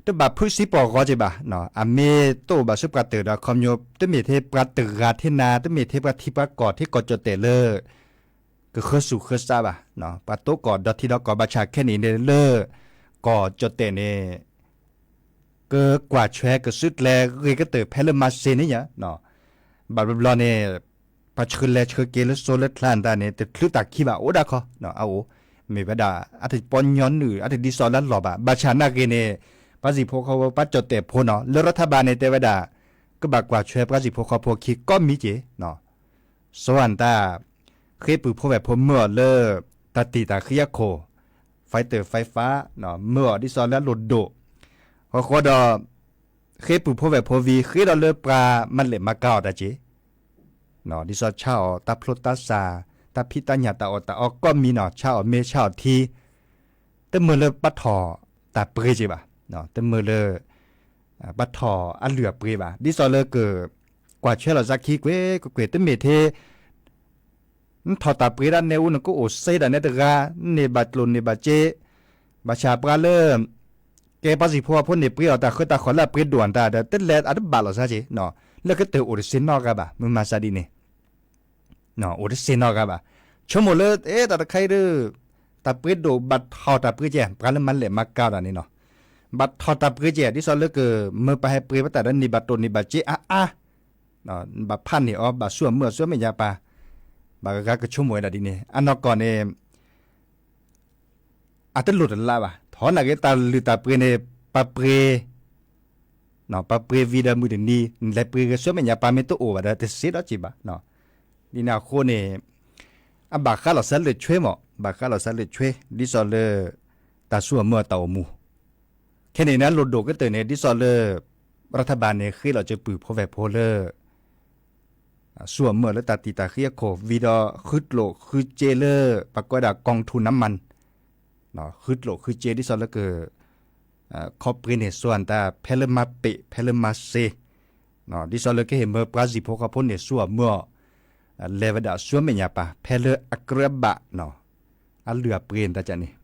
တဘၣ်ဖုးစံပီၢ်ဂီၤက့ၤဘၣ်, အမ့ၢ်တအိၣ်ဘၣ်ဆူပှၤတၢၢ်ဒီး အခီပညီ တမ့ၢ်ထဲပှၤတဂၤထဲနၤ တမ့ၢ်ထဲပှၤထံပှၤကီၢ်ထဲကီၢ်ကၠီၣ်တဲၣ်လၢ ကဃၢဆူၣ်ဃၢဆါဘၣ်, ပှၤတိကီၢ်ဒီထံဒီကီၢ် ဘၣ်ဆၣ်ခဲန့ၣ်န့ၣ်လၢ ကီၢ်ကၠီၣ်တဲၣ်န့ၣ် ကကွၢ်ဆွဲကစုကျဲ ဂ့ၤကတၢၢ်ဖဲလၢမၤစ့န့ၣ်ညါ, ဘၣ်ဘျီဘျီန့ၣ် ပှၤဆှၢလဲၤဆှၢက့ၤလၢစိလၢချါတၢ်န့ၣ် တချုးတၢ်ခံဘၣ် အိၣ်ဒၣ်ခီ, အအိၣ်, မ့ၢ်ဝဲဒၣ် အတပီညီနုၢ် အတဒ်သိးလၢလီၢ်ဘၣ်, ဘၣ်ဆၣ်နာ်ဂ့ၤန့ၣ် ပှၤစံၣ်ဖိဃီဖိ ပှၤကၠီၣ်တဲၣ်ဖိနီၤ လၢ รัฐบาล န့ၣ် တဲဝဲဒၣ် ကဘၣ်ကွၢ်ဆွဲပှၤစံၣ်ဖိဃီဖိခံကိးမံၤက့ၤ စိအတၢ် ဃ့ပုၢ်ဖိဝဲၢ်ဖိမၢအီၤလၢ တၢ်တံာ်တာ်ဃံအခိၣ် fighter ဖဲးဖါ မၢအီၤဒ်သိးလၢအလိၣ်ဒိၣ်, ဃီဃီဒီး ဃ့ပုၢ်ဖိဝဲၢ်ဖိဝံၤ ဃ့ဒီးလၢပှၤမၤလဲၣ်မၤကၤအီၤတၢ်က့ၤ ဒ်သိးဆါအီၤတၢ်ဖျိတၢ်စၢ် တၢ်ဖံးတၢ်ညၣ်တၢ်အီၣ်တၢ်အီကိးမံၤနီၤ ဆါအီၤမ့ၤဆါအီၤထံ တမၢလၢပှၤထီၣ်တၢ်ပှ့ၤက့ၤဘၣ်, တမၢလၢ ပှၤထီၣ်အလုၢ်အပှ့ၤဘၣ်, ဒ်သိးလၢက ကွၢ်ဆွဲလီၤစၢ်ခံကွ့ၢ်ကွ့ၢ်ကွ့ၢ် တမ့ၢ်ထဲ နထီၣ်တၢ်ပှ့ၤဒၣ်နဲအူ နကအိၣ်စ့ဒၣ်နဲတဂၤ န့ၢ်ဘၣ်ကျိၣ်န့ၢ်ဘၣ်စ့, ဘၣ်ဆၣ်ပှၤလၢ ကဲပှၤစံၣ်ဖိဃီဖိန့ၣ် ပှ့ၤအီၤတၢ်ဃၢတၢ်ဃီၤလၢအပှ့ၤဒိၣ်အတၢ်ဒီး တလဲၤအတဘၣ်လီၤစၢ်က့ၤ, လၢကတၢၢ်အိၣ်တစ့နီတဂၤဘၣ် မုၢ်မၤစၢ်ဒ်န့ၣ် အိၣ်တစ့နီတဂၤဘၣ်, ဆိကမိၣ်လၢ အဲ တၢ်တခါအံၤဒီး တၢ်ပှ့ၤဒိၣ်ဘၣ်ထီၣ်တၢ်ပှ့ၤကဲ ပှၤလၢမၤလဲၢ်မၤကၤတၢ်န့ၣ်နီၤ, ဘၣ်ထီၣ်တၢ်ပှ့ၤကဲ ဒ်သိးလၢကမၢပှၤဟဲပှ့ၤဘၣ်တၢ်ဒီးန့ၢ်ဘၣ်တိၢ်န့ၢ်ဘၣ်စ့အါအါ, ဘၣ်ဖးန့ၢ်အီၤ ဘၣ်ဆူၣ်အမုာ်အီၤ ဆူမဲာ်ညါပၢ်, ဘၣ်ဂၤဂၤကဆိကမိၣ်ဝဲဒၣ်ဒ်န့ၣ် အနီၢ်ကီၢ်န့ၣ် အတလိၣ်တလးဘၣ်. ထီနာ်က့ တၢ်လုၢ်တၢ်ပှ့ၤန့ၣ် ပှၤပှ့ၤ ပှၤပှ့ၤဝံၤဒီးမုၢ်တနံၤ လဲၤပှ့ၤဂ့ၤဆူမဲာ်ညါပၢ်မ့ၢ်တအိၣ်ဘၣ်ဒီး တစ့ဒီးက့ၤဘၣ်. ဒ်န့ၣ်အဃိန့ၣ် အဘၣ်ဃးလီၤစၢလၢာ်ဆွ့မး, ဘၣ်ဃးလီၤစၢလၢာ်ဆွ့ ဒ်သိးလၢ တၢ်ဆူၣ်အမုာ်အတၢ်အိၣ်မူ ခဲန့ၣ်န့ၣ် အလိၣ်ဒိၣ်ကတၢၢ်န့ၣ် ဒ်သိးလၢ ရထဘၣ်န့ၣ် ဃ့လီၤစၢၤပုၢ်ဖိဝဲၢ်ဖိလၢ ဆူၣ်အမုာ်လၢတၢ်တံာ်တာ်ဃံအခိၣ် ဝံၤဒီးဃုကျိၣ်ဃုစ့လၢ ပှၤကိးဝဲဒၣ် กองทุนน้ำมัน ဃုကျိၣ်ဃုစ့ ဒ်သိးလၢက ခီပှ့ၤန့ၢ် ဆူၣ်အတၢ် ဖဲလၢမၤပ့ၣ် ဖဲလၢမၤစ့ ဒ်သိးလၢကဟ့ၣ်မၢပှၤစံၣ်ဖိဃီဖိန့ၣ် ဆူၣ်အမုာ်အီၤ လဲၤဝဲဒၣ်ဆူမဲာ်ညါပၢ် ဖဲလၢအကြၢးဘၣ် အလုၢ်အပှ့ၤန့ၣ်တၢ်န့ၣ်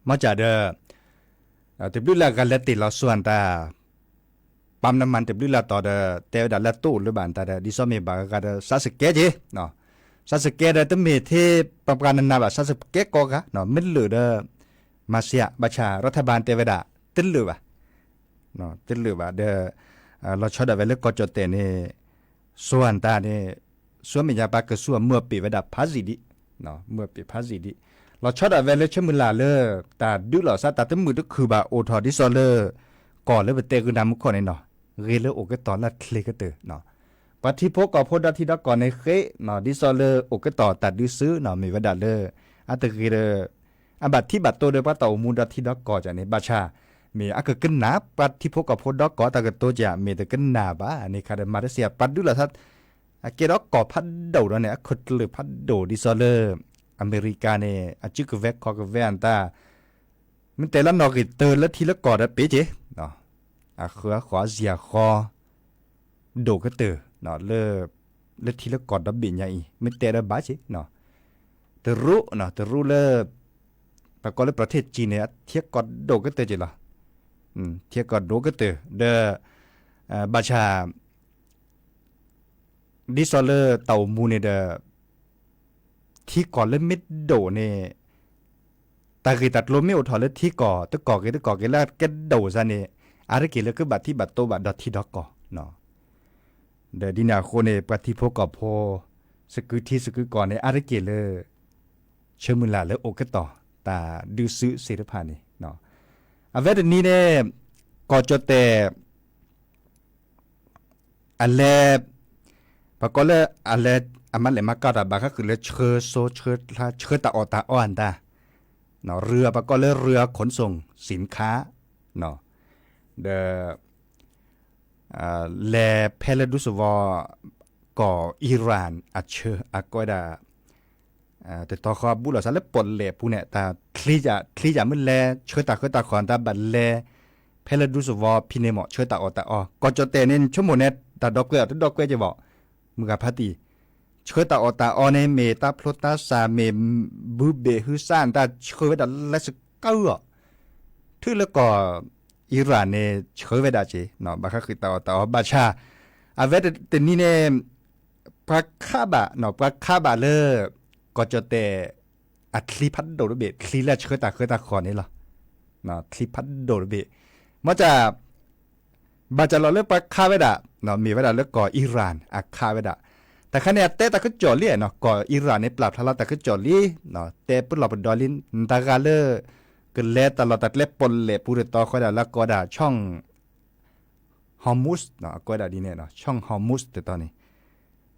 မ့ၢ်ကဒီး တဘျုးလၢ်ဂၤလဲၤတ့ၢ်လီၤဆူၣ်အတၢ် ပၢ်နမၣ်တဘျုးလၢ်တီၤဒီး တဲဝဲဒၣ်လၢတအိၣ်လၢၤဘၣ်တၢ်ဒီး ဒ်သိးမ့ၢ်ဘၣ်ဂၤဒီး စးစကဲက့ၤ စးစကဲဒီး တမ့ၢ်ထဲပှၤပှၤနးနးဘၣ် စးစကဲကိးဂၤ မ့ၢ်လၢာ်ဒီး မၤစ့ဧါ ဘၣ်ဆၣ် ရထဘၣ်တဲဝဲဒၣ် တလၢာ်ဘၣ် တလၢာ်ဘၣ်ဒီး လီၤဆီဒၣ်ဝဲလၢကီၢ်ကၠီၣ်တဲၣ်န့ၣ် ဆူၣ်အတၢ်န့ၣ် ဆူမဲာ်ညါပၢ်ကဆူၣ်အမုာ်အပ့ၣ်ဝဲဒၣ်ဖးစံၣ်ဒံး မုာ်အပ့ၣ်ဖးစံၣ်ဒံး လီၤဆီဒၣ်ဝဲလၢဆၢမုၢ်လၢ်လၢ တၢ်ဒုးလီၤစၢ်တၢ်တမုာ်တခုၣ်ဘၣ်အိၣ်ထီၣ်ဒ်သိးလၢ ကီၢ်လၢပတဲဂုာ်နၤမူခိၣ်န့ၣ်နီၤ ဂ့ၤလၢအိၣ်ကတီၢ်လၢချ့ကတၢၢ် ပှၤထံဖိကီၢ်ဖိဒီထံဒီကီၢ်န့ၣ်ဃ့ ဒ်သိးလၢအိၣ်ကတီၢ်တၢ်ဒုးစုနီၤ မ့ၢ်ဝဲဒၣ်လၢ အတဂ့ၤဒီး အဘၣ်ထံဘၣ်တိၢ်ဒီးပှၤတၢ်အိၣ်မူဒီထံဒီကီၢ်န့ၣ် ဘၣ်ဆၣ် မ့ၢ်အကကနၣ်ပှၤထံဖိကီၢ်ဖိဒီကီၢ်တၢ်ကတိၤက့ မ့ၢ်တကနၣ်ဘၣ်န့ၣ်ခါဒီး မၤတစ့ၢ် ပှၤဒုးလီၤစၢ် အကဲဒီးကီၢ်ဖးဒိၣ်ဒီးန့ၣ် အခိၣ်ကျၢၢ်ဖးဒိၣ်ဒ်သိးလၢ အမဲရကၤန့ၣ် အစုကဝဲၤခီၣ်ကဝဲၤအတၢ် မ့ၢ်တဲလၢနီၣ်ဂံၢ်တၢလၢထံလၢကီၢ်ဒီးပ့ၤက့ၤ အဃၢအဃီအစံၣ်အဃီ ဒိၣ်ကတၢၢ် လၢထံလၢကီၢ်ဒီဘ့ၣ်ညါအံၤ မ့ၢ်တဲဒီးဘၣ်က့ၤ တရူး တရူးလၢ ပကိးလၢပထ့ၣ်ကံန့ၣ် အထံကီၢ်ဒိၣ်ကတၢၢ်က့ၤလီၤ ထံကီၢ်ဒိၣ်ကတၢၢ် ဒီး ဘၣ်ဆၣ် ဒ်သိးလၢတၢ်အိၣ်မူန့ၣ်ဒီး ထံကီၢ်လၢမ့ၢ်ဒိၣ်န့ၣ် တၢ်ဂ့ၢ်တၢ်ကျိၤမ့ၢ်အိၣ်ထီၣ်လၢထံကီၢ် တကီၢ်ဂ့ၤတကီၢ်ဂ့ၤလၢကဲဒိၣ်စ့ၢ်န့ၣ် အါတက့ၢ်လၢကဘၣ်ထံဘၣ်တိၢ်ဘၣ်ဒီးထံဒီကီၢ် ဒီးဒ်န့ၣ်အဃိန့ၣ် ပှၤထံဖိကီၢ်ဖိ စကုထံစကုကီၢ်န့ၣ် အါတက့ၢ်လၢ ဆၢမုၢ်လၢ်လၢအိၣ်ကတီၢ် တၢ်ဒုးစုသ့ၣ်တဖၣ်န့ၣ် အဝဲတနံၤန့ၣ် ကီၢ်ကၠီၣ်တဲၣ် အလဲၤ ပှၤကိးလၢအလဲၤ အမၤလဲၢ်မၤကၤတၢ်ဘၣ်ဃးဃုာ်လၢဆှၢစိဆှၢချါ ဆှၢတၢ်အီၣ်တၢ်အီအတၢ် ရူး ပှၤကိးလၢရူးအခိၣ်စိၣ် စံၣ်ခါ ဒီး လဲၤဖဲလၢဒူသဝီ ကီၢ်အံရၣ်အဆၢ အကိးဝဲဒၣ် တတီဃီအဘူးလီၤစးလၢပီၣ်လဲၣ်ပူၤန့ၣ် တၢ်ချံယၣ် ချံယၣ်မ့ၢ်လဲၤ ဆှၢတၢ်ဃၢတၢ်ဃီၤတၢ်ဘၣ်လဲၤ ဖဲလၢဒူသဝီဖဲန့ၣ်မ့ၢ် ဆှၢတၢ်အီၣ်တၢ်အီ ကီၢ်ကၠီၣ်တဲၣ်န့ၣ် ဆိကမိၣ်န့ၣ် တၢ်ဒီကွဲအီၤတဒီကွဲက့ၤဘၣ် မုၢ်ဂၤဖးတံၢ် ဆှၢတၢ်အီၣ်တၢ်အီန့ၣ် မ့ၢ်တၢ်ဖျိတၢ်စၢ် မ့ၢ်ဘုဘ့ၣ်ဟုစၢ် တၢ်ဆှၢဝဲဒၣ်လၢစကၢအီၤ ထုးလၢကီၢ်အံရၣ်န့ၣ် ဆှၢဝဲဒၣ်က့ၤ ဘၣ်ဃးဃုာ်တၢ်အီၣ်တၢ်အီ ဘၣ်ဆၣ် အဝဲတနံၤန့ၣ် ပှၤခးဘၣ် ပှၤခးဘၣ်လၢ ကီၢ်ကၠီၣ်တဲၣ် အချံဖးဒိၣ်တဘ့ၣ် ချံလၢဆှၢတၢ်ဃၢတၢ်ဃီၤန့ၣ်လီၤ. ချံဖးဒိၣ်တဘ့ၣ် မ့ၢ်တၢ် ဘၣ်တၢ်လီၢ်လၢပှၤခးဝဲဒၣ် မ့ၢ်ဝဲဒၣ်လၢကီၢ်အံရၣ်အခးဝဲဒၣ်. တၢ်ခါန့ၣ် အတဲတၢ်ကစီၣ်လံ ကီၢ်အံရၣ်န့ၣ် ပျၢ်ဖျါလီၤတၢ်ကစီၣ်လံ တဲပလီၢ်ပဒီလံ တၢ်ဂၤလၢ ကလဲၤတၢ်လီၢ်တၢ်ကျဲပီၣ်လဲၣ်ပူၤတတီၤဃီဒၣ်လၢကိးဒၣ် ช่อง Hormuz အကိးဝဲဒၣ်ဒ်န့ၣ် ช่อง Hormuz တတီၤန့ၣ်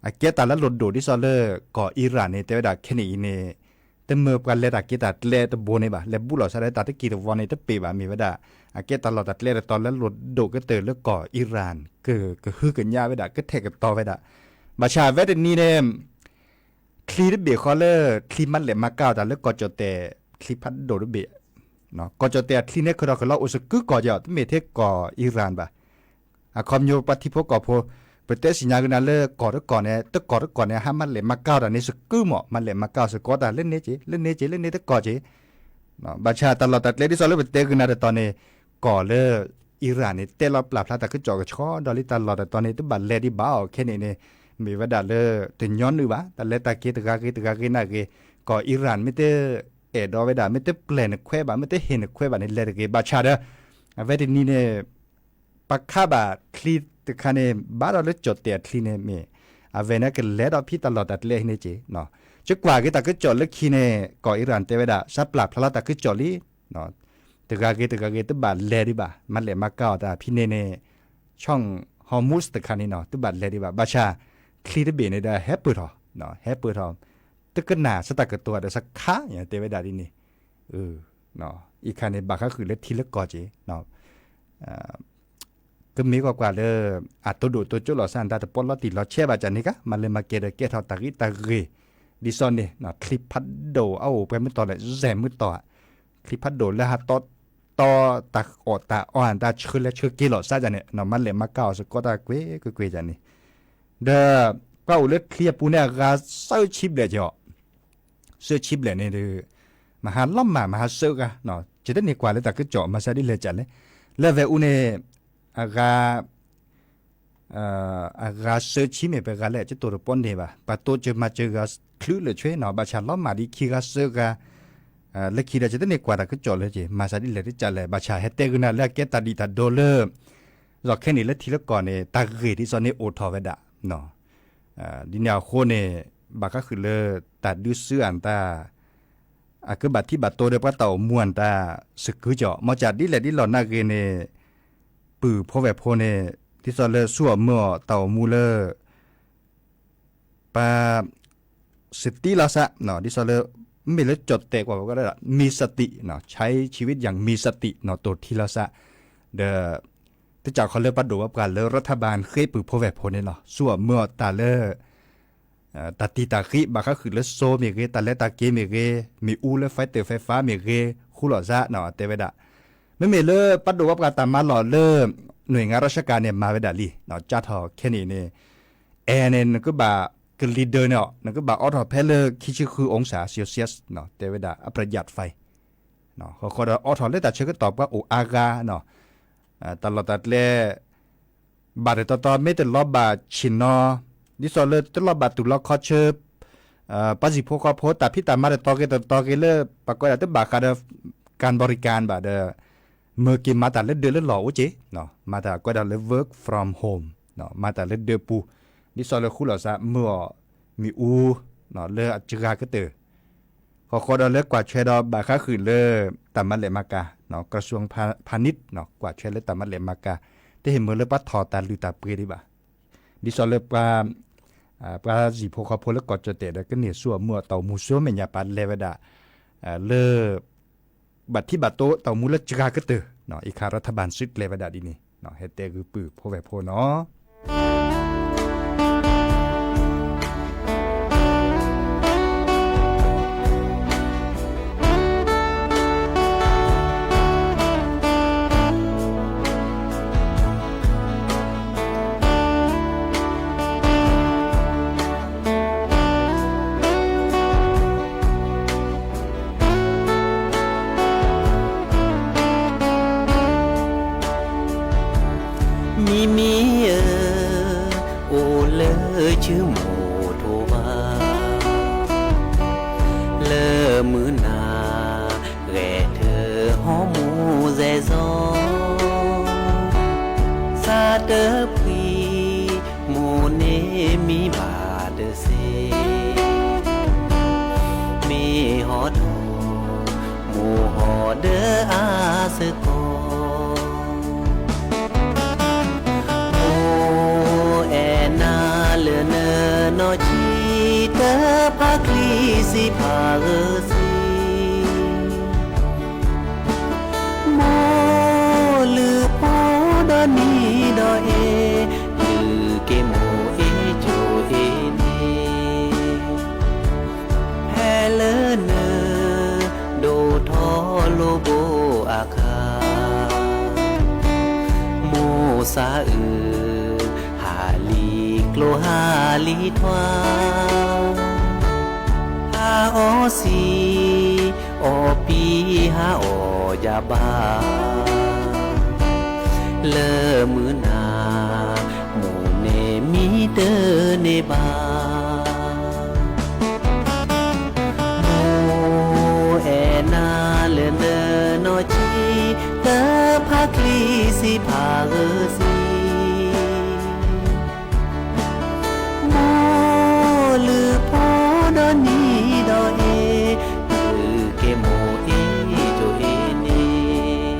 အကဲတၢ်လၢလိၣ်ဒိၣ်ဒ်သိးလၢ ကီၢ်အံရၣ်န့ၣ် တဲဝဲဒၣ်ခဲနံၣ်အံၤန့ၣ် တမ့ၢ်ပှၤလဲၤတၢ်က့ၤတၢ်ကျဲတဘိန့ၣ်ဘၣ် လဲၤဘူးလီၤစးဒီးတၢ်တက့ၢ်တဝီန့ၣ် တပ့ၤဘၣ် မ့ၢ်ဝဲဒၣ် အကဲတၢ်လီၢ်တၢ်ကျဲတတီၤလၢလိၣ်ဒိၣ်ကတၢၢ်လၢကီၢ်အံရၣ် ကဟုကညးဝဲဒၣ် ကထဲးကတီၤဝဲဒၣ်. ဘၣ်ဆၣ်အဝဲတနံၤန့ၣ် ချံတဘ့ၣ်ဃီလၢ ချံမၤလဲၢ်မၤကၤအီၣ်တၢ်လၢကီၢ်ကၠီၣ်တဲၣ် ချံဖးဒိၣ်တဘ့ၣ် ကီၢ်ကၠီၣ်တဲၣ်အချံန့ၣ် ခဲထီၣ်ခဲလီၤအိၣ်စကုကီၢ်က့ၤ တမ့ၢ်ထဲကီၢ်အံရၣ်ဘၣ်. အခီပညီပှၤထံဖိကီၢ်ဖိ ပတဲစံၣ်ညါက့ၤနၤလၢကီၢ်တကီၢ်န့ၣ် တကီၢ်တကီၢ်န့ၣ် ဟးမၤလဲၢ်မၤကၤအီၣ်တၢ်န့ၣ်စကုမး မၤလဲၢ်မၤကၤအီၣ်စ့ၢ်ကီးတၢ်လၢန့ၣ်က့ၤ လၢန့ၣ်က့ၤ လၢန့ၣ်တကီၢ်က့ၤ ဘၣ်ဆၣ်တၢ်လီၢ်တၢ်ကျဲဒ်သိးလၢပတဲဂ့ၤနၤတတီၤန့ၣ် ကီၢ်လၢအံရၣ်န့ၣ် တဲလီၤပျၢ်ဖျါတၢ်ကစီၣ်ကဆှီဒီးလံ တၢ်လီၢ်တတီၤန့ၣ် တဘၣ်လဲၤဒံးဘၣ်အီၤခဲနံၣ်န့ၣ် မ့ၢ်ဝဲဒၣ်လၢတညီနုၢ်ဘၣ် တၢ်လဲၤတၢ်က့ၤတဂၤဂ့ၤတဂၤဂ့ၤနၤဂ့ၤ ကီၢ်အံရၣ် မ့ၢ်တအဲၣ်ဒိးဝဲဒၣ် မ့ၢ်တပျဲၢ်နခွဲးဘၣ် မ့ၢ်တဟ့ၣ်နခွဲးဘၣ်န့ၣ် လဲၤတဂ့ၤ ဘၣ်ဆၣ်ဒီး အဝဲတနံၤန့ၣ် ပခးဘၣ်ချံတခါန့ၣ် ဘၣ်ဒီးလၢကၠီၣ်တဲာ်အချံန့ၣ်မ့ၢ် အဝဲန့ၣ်ကလဲၤဒီးဖံးတၢ်လီၢ်တၢ်ကျဲဟံးန့ၢ်က့ၤ ကကွၢ်က့ၤတၢ်ကစီၣ်လၢခံန့ၣ် ကီၢ်အံရၣ်တဲဝဲဒၣ် စးပျၢ်ဖျါလီၤတၢ်ကစီၣ်လံ တဂၤဂ့ၤတဂၤဂ့ၤ တဘၣ်လဲၤဒံးဘၣ် မၤလဲၣ်မၤကၤအီၤတၢ်ဖဲန့ၣ်န့ၣ် ဆီၣ် Hormuz တခါန့ၣ်နီၤ တဘၣ်လဲၤဒံးဘၣ် ဘၣ်ဆၣ် ချံတဘ့ၣ်န့ၣ်ဒီး ဟဲပၢၢ်ထီၣ် ဟဲပၢၢ်ထီၣ် တကနၣ်စတၢ်ကတိၤဒီးစခါ တဲဝဲဒၣ်ဒ်န့ၣ် အံၤခါန့ၣ် ဘၣ်ဃးဃုာ်လၢထံလၢကီၢ်က့ၤ ကမ့ၢ်ကွၢ်ကွၢ်လၢ အတိၢ်ဒိၣ်တိၢ်ကၠိလီၤစၢ် တၢ်တပီလီၤတံၢ်လီၤဆဲးဘၣ်ကန့ၣ်ကါ မၤလဲၤမၤကဲၤဒီးကဲထီၣ်တၢ်ဂံၢ်တၢ်ဂ့ၤ ဒ်သိးန့ၣ် ချံဖးဒိၣ်အအိၣ်ပှဲၤမုၢ်တီၤလဲၣ် စဲၢ်မုၢ်တီၤ ချံဖးဒိၣ်လၢဟးတီတီတၢ်အီၣ်တၢ်အီ တၢ်ဆှၢလဲၤဆှၢက့ၤလီၤစၢ်ကန့ၣ် မၤလဲၤမၤကၤအီၤစ့ၢ်ကီးတၢ်ကွ့ၢ်ကွ့ၢ်ကွ့ၢ်ကန့ၣ် ဒီး ပှၤအိၣ်လၢချံအပူၤန့ၣ် အဂၤစၢဆံဘျဲၣ်က့ၤအီၤ စၢဆံဘျဲၣ်န့ၣ်ဒီး မဟါလီၤမၢ် မဟါစၢဂၤ ကတန့ၢ်ကွၢ်လၢတၢ်ကစီၣ် မၤစၢ်ဒ်လဲၣ်ကလဲၣ် လၢအဝဲအူန့ၣ် အဂၤ အဂၤစၢဆံမ့ၢ်ပှဲၤဂၤလဲၣ် ကတိၤတပီန့ၢ်ဘၣ် ပှၤတိစၢၤမၤစၢၤဂၤ ချုးလၢာ်ဆွဲနီၤ ဘၣ်ဆၣ်လီၤမၢ်ဒ်ခံဂၤစၢဂၤ လၢခံဒီး ကတန့ၢ်ကွၢ်တၢ်ကစီၣ်လၢက့ၤ မၤစၢ်ဒ်လဲၣ်ဒ်ကလဲၣ် ဘၣ်ဆၣ်ဟဲတဲဂုာ်နၤလၢအကဲတၢ်ဒံၣ်တၢ်ဒိလၢ လီၢ်ခဲန့ၣ်လၢထံလၢကီၢ်န့ၣ် တၢ်ဂ့ၢ်ဒ်သိးန့ၣ်အိၣ်ထီၣ်ဝဲဒၣ် ဒ်န့ၣ်အဃိန့ၣ် ဘၣ်ဃးဃုာ်လၢတၢ်ဒုးစုအတၢ် အကဘၣ်ထံၣ်ဘၣ်တိၤဒီးပှၤတၢ်အိၣ်မူအတၢ်စကုကီး မ့ၢ်ကဒ်လဲၣ်ဒ်လီၢ်နာ်ဂ့ၤန့ၣ် ပုၢ်ဖိဝဲၢ်ဖိန့ၣ် ဒ်သိးလၢဆူအမၢအီၤတၢ်အိၣ်မူလၢ ပှၤ စတံလီၤစၢ် ဒ်သိးလၢ မ့ၢ်လၢကၠီၣ်တဲာ်ကွၢ်ဝဲဒၣ် မံစတံ ใช้ชีวิตอย่างมีสติ နီၢ်တိၢ်ထံလီၤစၢ် ဒီး တစးခီလၢပှၤဒိၣ်ပှၤပှၢ်လၢ รัฐบาล ဃ့ပုၢ်ဖိဝဲၢ်ဖိန့ၣ်လီၤ ဆူအမၢအီၤတၢ်လၢ တၢ်တံာ်တၢ်ဃံး ဘၣ်ဃးဃုာ်လၢစိမ့ၢ်ဂ့ၤ တၢ်လဲၤတၢ်က့ၤမ့ၢ်ဂ့ၤ မ့ၣ်အူလၢ ไฟฟ้า မ့ၢ်ဂ့ၤ ဃူလီၤစၢ် တဲဝဲဒၣ် မ့မ့ၢ်လၢပှၤဒိၣ်ပှၤပှၢ်တၢ်မၤလီၢ်လၢ หน่วยงานราชการ န့ၣ် မၤဝဲဒၣ်လံ ကၢ်ထီၣ်ခဲန့ၣ်န့ၣ် အဲန့ၣ် နကဘၣ်ကလံၤဒၢးန့ၣ်အီၤ နကဘၣ်အိးထီၣ်ဖဲလၢခံဆံဃု องศาเซลเซียส တဲဝဲဒၣ် အပြယၢ်ဖဲ ဃီဃီဒီးအိးထီၣ်လၢတၢ်ဆၢကတီၢ်ပှၤအိၣ်အါဂၤ တၢ်လီၢ်တၢ်ကျဲ ဘၣ်တတီၤတီၤ မ့ၢ်တလီၤဘၣ်ဆ့ၣ်နီၤ ဒ်သိးလၢတလီၤဘၣ်တူၢ်လီၤခီဆၢ ပှၤဟံၣ်ဖိဃီဖိ တၢ်ဖံးတၢ်မၤတတီၤဂ့ၤတတီၤဂ့ၤလၢ ပှၤကွဲးဒၣ်တဘၣ်ဃးဒီး การบริการ ဘၣ်ဒီး မၢက့ၤမၤတၢ်လၢဒၢးလၢလီၢ်အိၣ်က့ၤ မၤတၢ်ကွဲးဒၣ်လၢ work from home မၤတၢ်လၢဒၢးပူၤ ဒ်သိးလၢဃူလီၤစၢ်မၢအီၤ မ့ၣ်အူ လၢအစှၤကတၢၢ် ဃီဃီဒီးလၢကွၢ်ထွဲဒီးဘၣ်ဃးဃုာ်လၢ တၢ်မၤလဲၣ်မၤကၤ กระทรวงพาณิชย์ ကွၢ်ထွဲလၢတၢ်မၤလဲၣ်မၤကၤ တဟ့ၣ်မၢလၢပှၤထီၣ်တၢ်လုၢ်တၢ်ပှ့ၤဒံးဘၣ် ဒ်သိးလၢပှၤ ပှၤဟံၣ်ဖိဃီဖိလၢကီၢ်ကၠီၣ်တဲာ်ဒီး ကန့ၢ်ဆူအမၢအီၤတၢ်အိၣ်မူဆူမဲာ်ညါပာ်လဲၤဝဲဒၣ် လၢ ဘၣ်ထံၣ်ဘၣ်တိၤတၢ်အိၣ်မူလၢစှၤကတၢၢ် အံၤခါ รัฐบาล စုကျဲၤဝဲဒၣ်ဒ်န့ၣ် ဟဲတဲဂုာ်ပုၢ်ဖိဝဲၢ်ဖိနီၤ မံမံဧၢ, အိၣ်လၢဆူမိၢ်ထိးဘၣ်, လၢမုၢ်နၤ ဂဲၤထၢၣ်ဟီမူၤစဲၤစီၤ, သးတဖှံ မိၢ်န့ၣ်မံဘၣ်တစ့ၢ်, မ့ၢ်ဟီၣ်ဒီး မိၢ်ဟီၣ်ဒီးအါစ့ၢ်ကီး, မိၢ်အဲၣ်နၤလၢနနီၢ်ဆံး တဖးချံစံးဖးဧၢစ့ၢ် မိၢ်လုၢ်ဖီဒီးနံၤဒီးအ့, လုၢ်က့ၤမိၢ်အ့ၣ်ကၠိအ့ၣ်န့ၣ်, ဖဲလၢန ဒိၣ်ထီၣ်လိာ်ဘိအခါ, မိၢ်သးအုး ဟးလံကျိဟးလံထွါ, ဟးအီၣ်စံ အီၣ်ပံဟးအီၣ်ယၤဘၣ်, လၢမုၢ်နၤ မိၢ်န့ၣ်မံတန့ၢ်ဘၣ်, မိၢ် ဖးဂၢၢ်စံ, မိၢ်လုၢ်ဖိဒီနံၤဒီးအ့, လုၢ်က့ၤမိၢ်အ့ၣ်ကၠိအ့ၣ်န့ၣ်.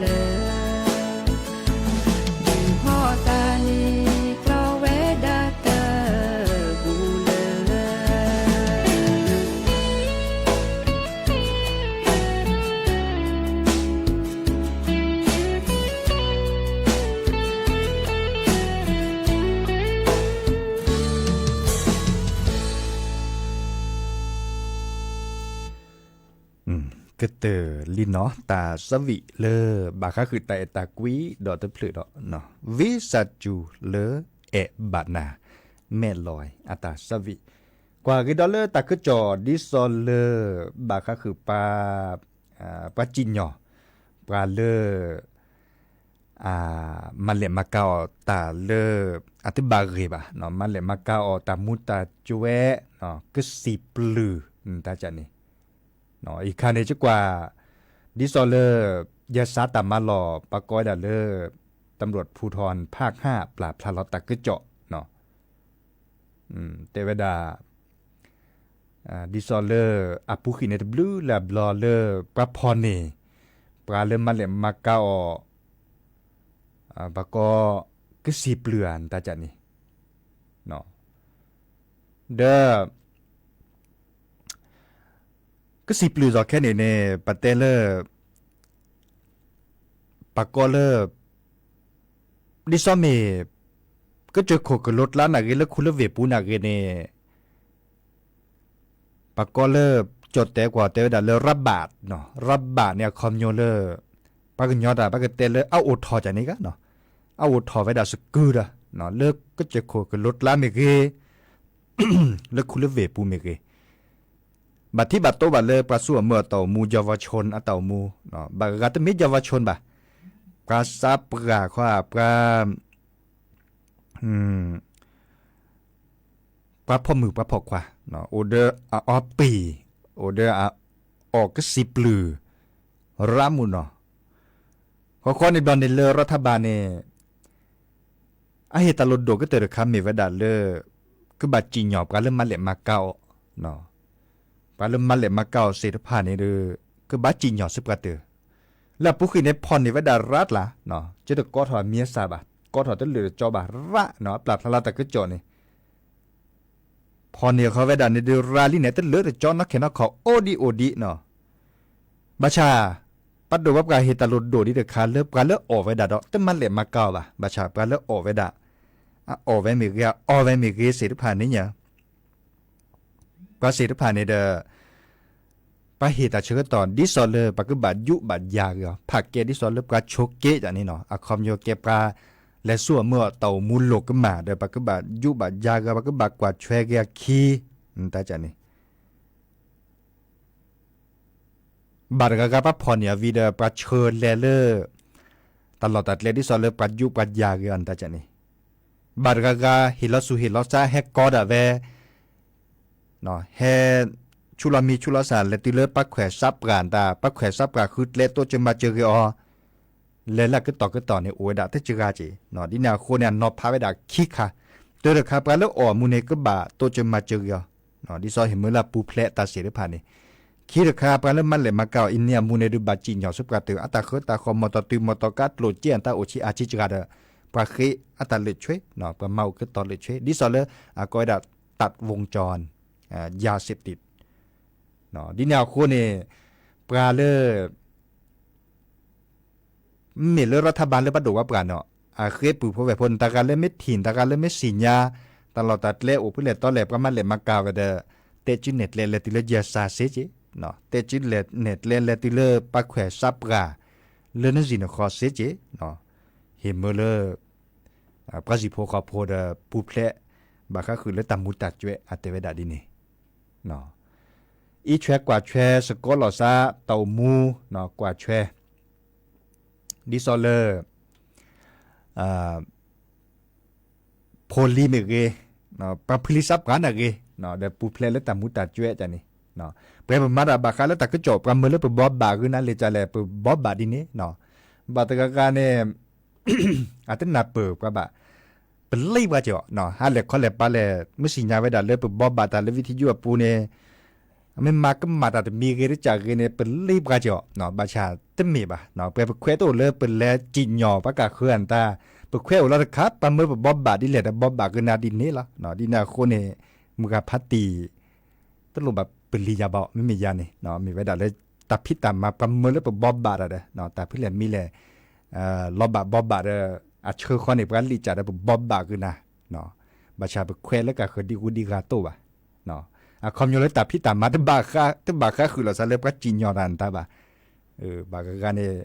လၢ ယူၢ်ဟီၣ်သးန့ၣ် ကျီဝဲဒၣ်တပူၤလၢ ကတၢၢ်လံနီၤ တၢ်သးဝံၣ်လၢ ဘၣ်ဃးဃုာ်တၢ်အဲၣ်တၢ်ကွံဒီးတဖျၢၣ်ဒီး ဝံစၢ်စူၤလၢအဲၣ်ဘၣ်နၤ မဲာ်လီၤအတၢ်သးဝံၣ်, ကွၢ်က့ၤဒီးလၢတၢ်ကစီၣ် ဒ်သိးလၢ ဘၣ်ဃးဃုာ်ပှၤ ပှၤစံၣ်ညီၣ် ပှၤလၢ မၤလဲၣ်မၤကၤအီၤတၢ်လၢ အတဘၣ်ဂ့ၤဘၣ်, မၤလဲၣ်မၤကၤအီၤတၢ်မူတၢ်ကွဲး ကစံာ်ပျုၢ် တၢ်ကၢ်န့ၣ် အံၤခါန့ၣ် ကကွၢ် ဒ်သိးလၢ ယစးတၢ်မၤလီၢ် ပှၤကိးဝဲဒၣ်လၢ ตำรวจภูธรภาคห้า ပျၢ်ဖျါလီၤတၢ်ကစီၣ် တဲဝဲဒၣ် ဒ်သိးလၢ အပူၤကွံာ်န့ၣ်တဘျုးလၢအဘျီလၢ ပှၤဖီၣ်န့ၢ် ပှၤလၢမၤလဲၣ်မၤကၤအီၤ ပှၤကိး ကစံာ်ပျုၢ်ဧါ တၢ်ကၢ်န့ၣ် ဒီး ကစံာ်ပျုၢ်စီၤခဲန့ၣ်န့ၣ် ပတဲလၢ ပှၤကိးလၢ ဒ်သိးမ့ၢ် ကစၢၢ်ခိၣ်ကလိကျါနာ်ဂ့ၤ လၢခူလၢဝ့ၢ်ပူၤနာ်ဂ့ၤန့ၣ် ပှၤကိးလၢ ကၠီၣ်တဲာ်ကွၢ်တဲဝဲဒၣ်လၢ ရးဘၣ် ရးဘၣ်န့ၣ် အခီပညီလၢ ပှၤကညီတၢ် ပကတဲလၢအအိၣ်ထီၣ်ကၢ်န့ၣ်ဂ့ၤ အအိၣ်ထီၣ်ဝဲဒၣ်စကုဒီး လၢကစၢၢ်ခိၣ်ကလိကျါမ့ၢ်ဂ့ၤ လၢခူလၢဝ့ၢ်ပူၤမ့ၢ်ဂ့ၤ ဘၣ်ထံဘၣ်တိဘၣ်လၢပှၤဆူၣ်အမုၢ်အတၢ်အိၣ်မူ เยาวชน အတၢ်အိၣ်မူ, ဘၣ်ဂၤတမ့ၢ် เยาวชน ဘၣ်, ပှၤစးပှၢ်ခီ ပှၤ ပှၤဖီၣ်မုၢ်ပှၤဖီၣ်ခွါ, အိၣ်ဒီးအအီပံၤ, အိၣ်ဒီးအအီၣ်ကစံာ်ပျုၢ်, ရးမုၢ်နီၤ, ဃီဃီန့ၣ်ဘျီန့ၣ်လၢ รัฐบาล န့ၣ် အဟ့ၣ်တၢ်လိၣ်ဒိၣ်ကတၢၢ်တခါမ့ၢ်ဝဲဒၣ်လၢ ကဘၣ်စံၣ်ညီၣ်ပှၤလၢမၤလဲၣ်မၤကၤအီၤ, ပှၤလၢမၤလဲၣ်မၤကၤအီၤသ့ၣ်တဖၣ်န့ၣ်ဒီး ကဘၣ်စံၣ်ညီၣ်စ့ၢ်ကီးတၢၢ်, လၢအပူၤကွံာ်န့ၣ် ဖီၣ်န့ၢ်ဝဲဒၣ်ရးတလၢ်, ကတကိးထီၣ်မံၤအစၢ်ဘၣ်, ကိးထီၣ်တလၢာ်တကၠီဘၣ်, ရးနီၤ အပျၢ်ဖျါလီၤတၢ်ကစီၣ်န့ၣ် ဖီၣ်န့ၢ်ဃီဝဲဒၣ်န့ၣ်ဒီး ရးလံန့ၣ် တလၢာ်တကၠီနီၢ်ခဲနီၢ်ခီ အိၣ်ဒံးအိၣ်ဒံးနီၤ, ဘၣ်ဆၣ် ပှၤဒိၣ်ဝဲပှၤဟ့ၣ်တၢ်လိၣ်ဒိၣ်ဒံးတခါလၢပှၤလၢအီၣ်ဝဲဒၣ်ဒီး တမၤလဲၣ်မၤကၤအီၤဘၣ်, ဘၣ်ဆၣ်ပှၤလၢအီၣ်ဝဲဒၣ်, အအီၣ်ဝဲမ့ၢ်ဂ့ၤ အအီဝဲမ့ၢ်ဂ့ၤသ့ၣ်တဖၣ်န့ၣ်ညါ ပှၤသ့ၣ်တဖၣ်န့ၣ်ဒီး ပှၤဟ့ၣ်တၢ်ဆၢကတီၢ် ဒ်သိးလၢပကဘၣ်ယူးဘၣ်ယၤက့ၤအီၤ, ဖးကဲဒ်သိးလၢပှၤဆိးက့တၢ်န့ၣ်နီၤ, အခီပညီကဲပှၤ လဲၤဆူအမုၢ်အတၢ်အိၣ်မူလိာ်ကမၣ်ဒီး ပကဘၣ်ယူးဘၣ်ယၤက့ၤအီၤ, ပကဘၣ်ကွၢ်ထွဲက့ၤအခံ, တၢ်ကၢ်န့ၣ် ဘၣ်တဂၤဂၤပှၤဖီၣ်န့ၢ်အီၤဝံၤဒီး ပှၤဆှၢလဲၤလၢ တၢ်လီၢ်တၢ်ကျဲဒ်သိးလၢပှၤယူးပှၤယၤက့ၤအီၤန့ၣ် တၢ်ကၢ်န့ၣ်, ဘၣ်တဂၤဂၤ ဟ့ၣ်လီၤဆူၣ်ဟ့ၣ်လီၤစး ဟဲကိးဒၣ်ဝဲ ဟဲ ဆူၣ်လီၤမံဆူၣ်လီၤစၢ် လဲၤတုၤလၢပှၤခွဲးစးပှၢ်တၢ်, ပှၤခွဲးစးပှၢ်ဃုကျဲတိစၢၤမၤစၢၤက့ၤအီၤ, လဲၤလၢကတီၢ်ကတီၢ်န့ၣ် အိၣ်ဝဲဒၣ်တစှၤက့ၤ, ဒ်န့ၣ်အဃိန့ၣ် အနီၤဖးဝဲဒၣ်ခံခါ, တၢ်တခါ ပှၤလၢအီၣ်မူန့ၣ် ကဘၣ်တိစၢၤမၤစၢၤက့ၤအီၤ, ဒ်သိးဟ့ၣ်မ့ၢ်လၢအပူၤဖျဲးတၢ်သ့ၣ်တဖၣ်န့ၣ်, ခံတခါ ပှၤလၢမၤလဲၣ်မၤကၤအီၤအံၤန့ၣ် အမူန့ၣ်ဒုးဘၣ်စံၣ်ညီၣ်စ့ၢ်ကီးတၢ်, အတၢ်ဃၢတၢ်ဃီၤ မီၢ်တီၢ်တုၤမီၢ်တီၢ်ကါ ကျိၣ်စ့အတၢ်အိၣ်ဆံးအါဆံးစှၤဒီး ပှၤဃ့အတၢ်လၢာ်ဆွဲ, ပှၤမၤအိၣ်ကတီၤလၢာ်ဆွဲ, ဒ်သိးလၢ အကိးဝဲဒၣ် ตัดวงจร ยาเสพติด ဒ်န့ၣ်အဃိန့ၣ် ပှၤလၢ မ့ၢ်လၢ รัฐบาล လၢပှၤဒိၣ်ဝဲပှၤန့ၣ် အဃ့ပုၢ်ဖိဝဲၢ်ဖိန့ၣ် တဂၤလၢမ့ၢ်ထံၣ် တဂၤလၢမ့ၢ်သ့ၣ်ညါ တၢ်လီၢ်တၢ်ကျဲအိၣ်ဖဲလဲၣ်တီလဲၣ် ပှၤမၤလဲၣ်မၤကၤဝဲဒီး တဲစုနဲၣ်ကျဲလဲၤတုၤလၢယဲၢ်စၢ်စ့ၢ်ကီး, တဲစုနဲၣ်ကျဲလဲၤတုၤလၢပှၤခွဲးစးပှၢ် လၢနံၣ်နခီစ့ၢ်ကီး, ဟ့ၣ်မ့ၢ်လၢ ပှၤစံၣ်ဖိဃီဖိဒီးပူၤဖျဲး ဘၣ်ဃးဃုာ်လၢတၢ်မူတၢ်ကွဲး အတဲဝဲဒၣ်ဒ်န့ၣ် အံးဆွဲကွၢ်ဆွဲ စကီးလီၤစါ တၢ်အိၣ်မူ ကွၢ်ဆွဲ ဒ်သိးလၢ ဖိလံၤမ့ၢ်ဂ့ၤ, ပှၤဖုလံၤစးပှၢ်နာ်ဂ့ၤ, ဒီးပူၤဖျဲးလၢတၢ်မူတၢ်ကွဲးတၢ်န့ၣ်, ပှၤပမၤတၢ်ဘၣ်ဃးလၢတၢ်ကစီၣ် ပှၤမၢလၢပဘှီဘၣ်ဂ့ၤနၤလံာ်ကလဲၣ် ပဘှီဘၣ်ဒ်န့ၣ်, ဘၣ်တဂၤဂၤန့ၣ် အတနၢ်ပၢၢ်ပှၤဘၣ်, ပလံပှၤက့ၤအီၤ, ဟးလဲၤခီလဲၤပာ်လဲၣ် မ့ၢ်သ့ၣ်ညါဝဲဒၣ်လၢပဘှီဘၣ်တၢ်လၢ วิทยุ အပူၤန့ၣ်, မ့ၢ်မၤကမၣ်တၢ်တမံၤဂ့ၤတကးဂ့ၤန့ၣ် ပလ့ပှၤက့ၤအီၤ ဘၣ်ဆၣ်တမ့ၢ်ဘၣ်. ပှဲၤပခွဲးတအိၣ်လၢပလဲၤစံၣ်ညီၣ်ပှၤကဃၢၤအတၢ်, ပခွဲးအိၣ်လီၤတခါ ပှၤမၢပဘီဘၣ်ဒ်လဲၣ်ဒီး ဘီဘၣ်ကနၤဒ်န့ၣ်လီၤ. ဒ်န့ၣ်အဃိန့ၣ် မုၢ်ဂၤဖါတံၢ် တလိၣ်ဘၣ်ပလံၤယၤဘၣ်, မ့မ့ၢ်ယၤန့ၣ် မ့ၢ်ဝဲဒၣ်လၢ တၢ်ဖံးတၢ်မၤပှၤမၢလၢပဘီဘၣ်တၢ်ဒီး တၢ်ဖဲလဲၣ်မံၤလဲၣ် လီၤဘၣ်ဘီဘၣ်ဒီး အဆၢဃီန့ၣ် ပှၤလံၣ်စၢ်ဒီးပဘီဘၣ်ကနၤ, ဘၣ်ဆၣ်ပခွဲးလၢကဃၢၤဒံၣ်ဂူဒံၣ်ဂၤတအိၣ်ဘၣ်. အခီပညီလၢတၢ်ဖံးတၢ်မၤ တဘၣ်ဃးဃုာ်လိာ်သးလၢပှၤစံၣ်ညီၣ်တၢ်နတၢ်ဘၣ်. ဘၣ်ဂၤဂၤန့ၣ်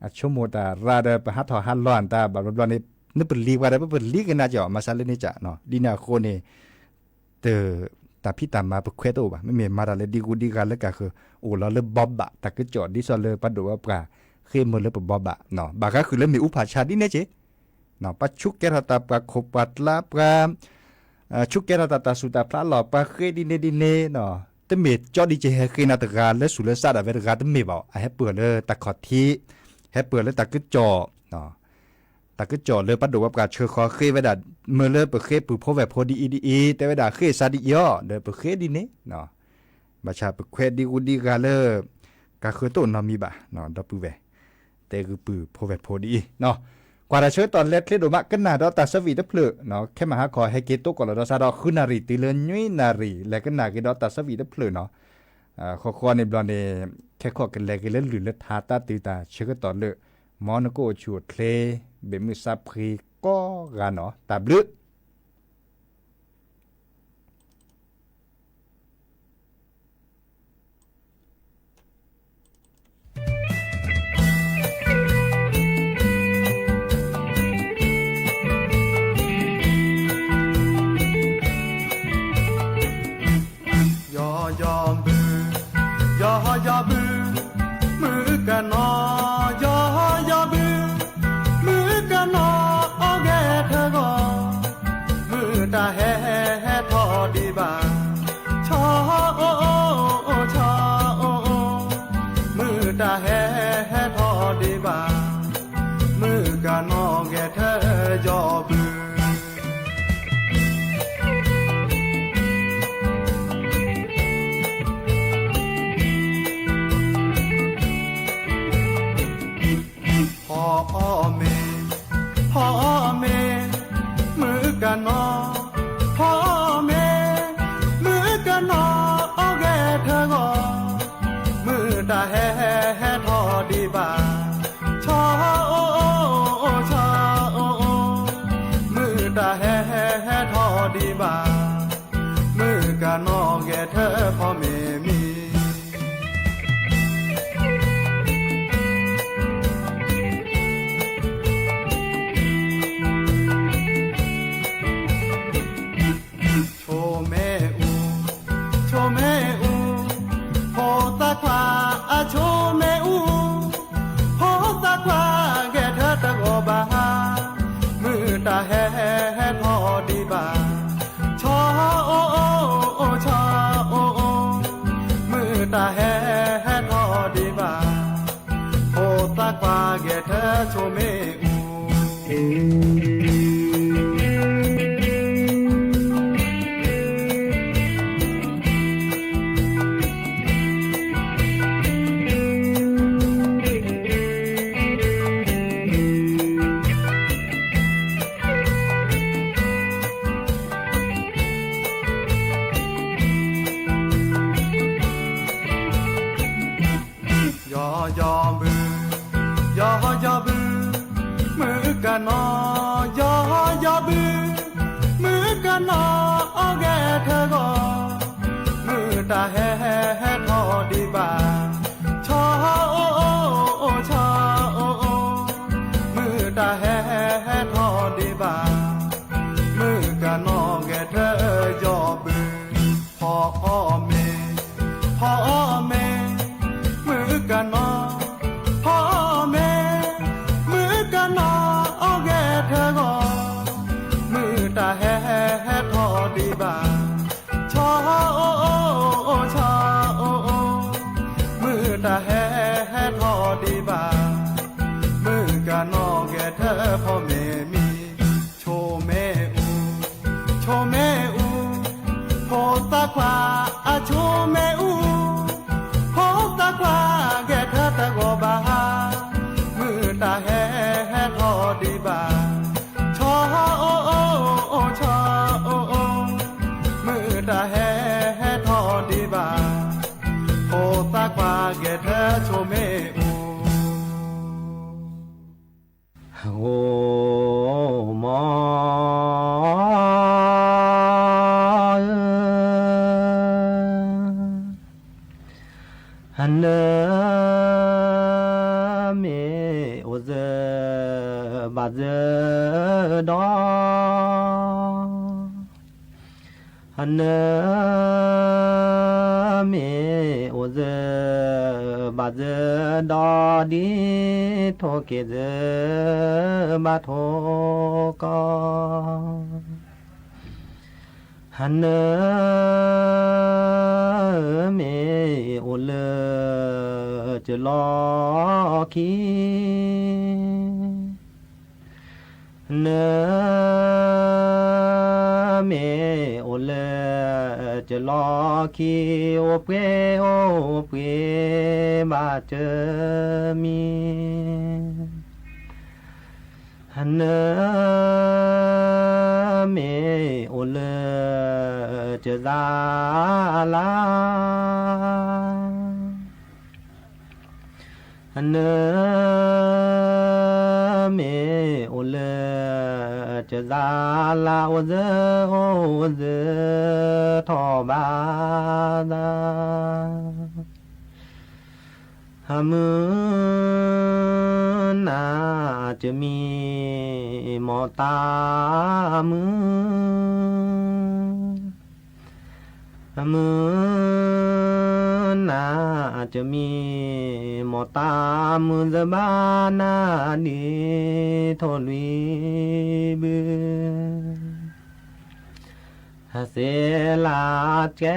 အဆိကမိၣ်တၢ်ရၤဒီး ပဟးထီၣ်ဟးလီၤအတၢ်ဘၣ်ဘျီဘျီန့ၣ် နပလံၤပှၤဒီး ပပလံၤကနၤက့ၤအီၤ မၤစၢၤလၢန့ၣ်ကၢ်, ဒ်န့ၣ်အဃိန့ၣ် တ တၢ်ဖံးတၢ်မၤပခွဲးတအိၣ်ဘၣ်. မ့မ့ၢ်မၤတၢ်လၢဒံၣ်ဂူဒံၣ်ဂၤလၢကဃၢၤ အိၣ်လီၤလၢဘီဘၣ် တၢ်ကစီၣ် ဒ်သိးလၢပှၤဒိၣ်ပှၤပှၢ်ဃ့မၢလၢပဘီဘၣ်, ဘၣ်ဃးဃုာ်လၢမ့ၣ်အူဖးဆါဒ်န့ၣ်က့ၤ, ပှၤဆူးကဲထီၣ်တၢ်ပှၤခိၣ်ပှၤကျါ ပှၤ ဆူးကဲထီၣ်တၢ်တၢ်ဆူးတၢ်ဖျးလီၤ ပှၤဃ့ဒ်န့ၣ်ဒ်န့ၣ်, တမ့ၢ်ကၠီဒံက့ၤဟဲဃ့နၤတဂၤလၢဆူးလၢစးဒၣ်ဝဲတဂၤတမ့ၢ်ဘၣ်, အဟဲပၢၢ်လၢတၢ်ခီၣ်ထံး, ဟဲပၢၢ်လၢတၢ်ကစီၣ် တၢ်ကစီၣ်လၢပှၤဒိၣ်ပှၤပှၢ်ဆှၢဃီၤဃ့ဝဲဒၣ် မၢလၢပဃ့ပုၢ်ဖိဝဲၢ်ဖိဒ်အံၤဒ်အံၤ တဲဝဲဒၣ်ဃ့စးဒ်အံၤအီၤ ဒီးပဃ့ဒ်န့ၣ်, ဘၣ်ဆၣ်ပခွဲးဒံၣ်ဂူဒံၣ်ဂၤလၢ ကဃၢၤတအိၣ်နီတမံၤဘၣ်, ဒီပုၢ်ဝဲၢ် တဲဂုၢ်ပုၢ်ဖိဝဲၢ်ဖိဒ်အံၤ, ကွၢ်တၢ်ဆၢကတီၢ်လဲၤချ့ဒိၣ်မး ကနၣ်ဒီးတၢ်ဆၢဝံၣ်တဖျၢၣ်, ခဲမုၢ်ဟါခီဟဲက့ၤတိကိးလီၤဒီးစးဒီး ဃုနၣ်ရံၣ်တုၤလၢနွံနၣ်ရံၣ် လဲၤကနၣ်က့ၤဒီးတၢ်ဆၢဝံၣ်တဖျၢၣ်နီၤ, ဃီဃီန့ၣ်ဘျီန့ၣ် ခဲခီကလဲၤက့ၤလၢလုၢ်လၢထါတၢ်တုၤတၢ်ဆၢကတီၢ်လၢ မ်နကအိၣ်ဆူၣ်အိၣ်ချ့ ဘ့ၣ်မုၢ်ဆါဖှံကိးဂၤနီၤ တၢ်ဘျုး ယီယီဘု, ယီယီဘု, မုၣ်ကနီၤ, ယီယီဘု, မုၣ်ကနီၤ အီၣ်ဂဲၤထၢဂီၤ, မုၢ်တၢ်ဟဲဟဲထီၣ်ဒံးဘၣ်, ဆီအိၣ်အိၣ် ဆီအိၣ်အိၣ်, မုၢ်တၢ်ဟဲဟဲထီၣ်ဒံးဘၣ်, မုၣ်ကနီၤဂဲၤထၢယီဘု ဖီအီၣ်မ့ၤ, ဖီအီၣ်မ့ၤ, မုၣ်ကနီၤ, ဖီအီၣ်မ့ၤ, မုၣ်ကနီၤ အီၣ်ဂဲၤထၢဂီၤ, မုၢ်တၢ်ဟဲဟဲထီၣ်ဒံးဘၣ်, ဆီအိၣ်အိၣ် ဆီအိၣ်အိၣ်, မုၢ်တၢ်ဟဲဟဲထီၣ်ဒံးဘၣ်, မုၣ်ကနီၤဂဲၤထၢဖီမ့ၤမံၤ ဆိမ့ၣ်အူ, ဆိမ့ၣ်အူ, ဖိသၣ်ခွါအဆိမ့ၣ်အူ, ဖိသၣ်ခွါဂဲၤထၢတဂီၤဘၣ်, မုၢ်တၢ်ဟဲဟဲထီၣ်ဒံးဘၣ်, ဆီအိၣ်အိၣ် ဆီအိၣ်အိၣ်, မုၢ်တၢ်ဟဲဟဲထီၣ်ဒံးဘၣ်, ဖိသၣ်ခွါဂဲၤထၢဆိမ့ၣ်အူ ယီယီဘု, ယီယီဘု, မုၣ်ကနီၤ, ယီယီဘု, မုၣ်ကနီၤအီၣ်ဂဲၤထၢဂီၤ, မုၢ်တၢ်ဟဲဟဲထီၣ်ဒံးဘၣ်, ဆီအိၣ်အိၣ် ဆီအိၣ်အိၣ်, မုၢ်တၢ်ဟဲဟဲထီၣ်ဒံးဘၣ်, မုၣ်ကနီၤဂဲၤထၢယီဘု ဖီအီၣ်မ့ၤ, ဖီအီၣ်မ့ၤ, မုၣ်ကနီၤ, ဖီအီၣ်မ့ၤ, မုၣ်ကနီၤအီၣ်ဂဲၤ တၢ်ဟဲဟဲထီၣ်ဒံးဘၣ်, ဆီအိၣ်အိၣ် ဆီအိၣ်အိၣ်, မုၢ်တၢ်ဟဲဟဲထီၣ်ဒံးဘၣ်, ဖိသၣ်ခွါဂဲၤထၢၣ်ဆိမ့ၢ်အိၣ်, ဂိၢ်မီ နမ့ၢ်အိၣ်စၢၤဘၣ်စၢၤဒီး, နမ့ၢ်အိၣ်စၢၤဘၣ်စၢၤဒီး, ဒ်ထိၣ်က့ၤစၢၤဘၣ်ထိၣ်ကီၢ် နမ့ၢ်အိၣ်လၢစၢၤလီၢ်ခံ, နမ့ၢ်အိၣ်လၢစၢၤလီၢ်ခံ, အိၣ်ပှဲၤအိၣ်ပှဲၤဘၣ်စၢၤမံၤ နမ့ၢ်အိၣ်လၢစၢၤစါလါ, နမ့ၢ်အိၣ်လၢစၢၤစါလါ, အိၣ်စၢၤအိၣ်စၢၤထီၣ်ဘၣ်သး မုၢ်နၤစၢၤမံၤ မိၢ်တၢ်မုၢ်, မုၢ်နၤစၢၤမံၤ မိၢ်တၢ်မုၢ် စၢၤဘၣ်နၤဒ်ထိၣ်လွံၢ်ဘု စ့လးကဲ,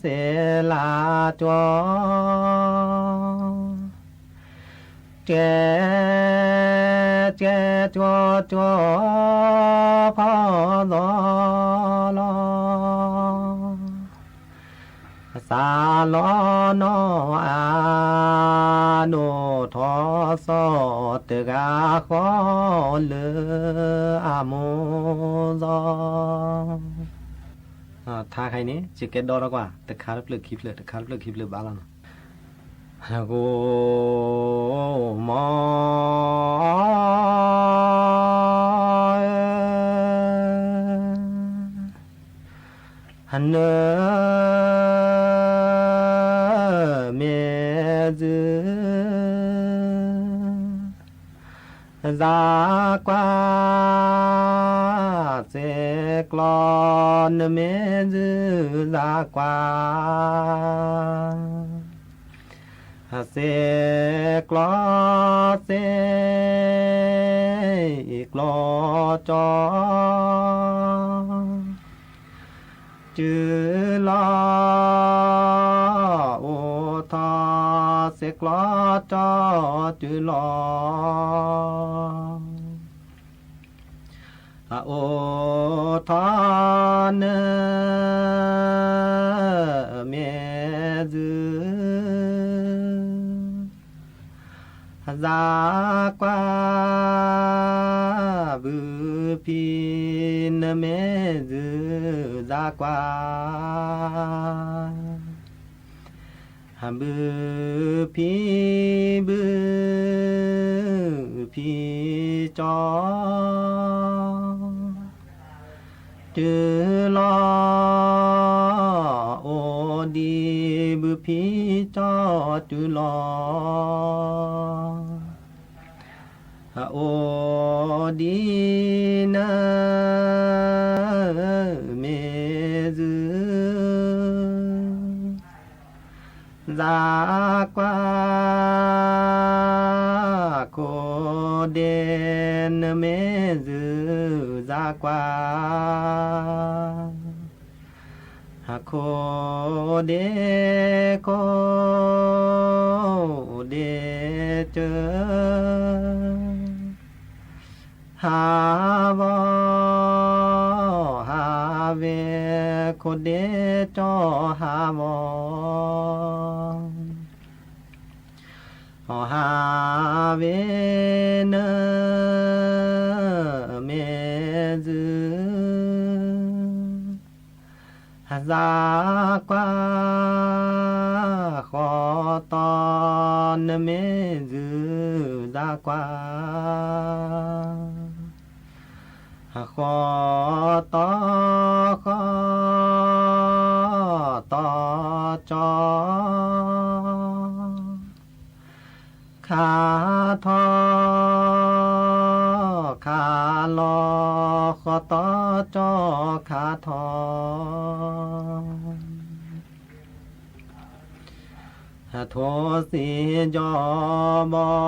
စ့လးကၠီ, ကဲ, ကဲ, ကၠီ, ကၠီ, ဖီသီလီၤ. စးလီၤနီၢ်အဒိၣ်ထီၣ်စီၤ တဂၤဃီလၢအမိၢ်သီ. ထါခါအံၤန့ၣ် ယကဲဒီထီၣ်ကွၢ် တခါတဖျၢၣ်ခံဖျၢၣ် တခါတဖျၢၣ်ခံဖျၢၣ်ဘၣ်လီၤနီၤ. ဂိၢ်မီ နမ့ၢ်စၢၤ စၢ်ကွၢ် စ့ကျီ နမ့ၢ်စၢၤ စၢ်ကွၢ် စ့ကျီ စ့ကျီ ကၠီ တုၤလီၤ အိၣ်ထီၣ် စ့ကျီ ကၠီ တုၤလီၤ အအိၣ်ထီၣ် နမ့ၢ်စၢၤ စၢ်ကွၢ် ဘုဖံ နမ့ၢ်စၢၤ စၢ်ကွၢ် ဘုဖံ ဘုဖံကၠီ တုၤလီၤ အိၣ်ဒံး ဘုဖံကၠီ တုၤလီၤ အိၣ်ဒံးနမ့ၢ်စၢၤ စၢ်ကွၢ် ခိၣ်ဒ့ နမ့ၢ်စၢၤ စၢ်ကွၢ် ခိၣ်ဒ့ ခိၣ်ဒ့ကၢ ဟးဂီၤ ဟးဝဲ ခိၣ်ဒ့ကၠီ ဟးဂီၤ အီၣ်ဟးဝ့ၢ်နမ့ၢ်စု စၢ်ကွၢ် ဃီတီ နမ့ၢ်စု စၢ်ကွၢ် ဃီတီ ဃီတီကၠီ ခါထီ ခါလီၤ ဃီတီကၠီခါထီ ထိၣ်စံယီၤဘီ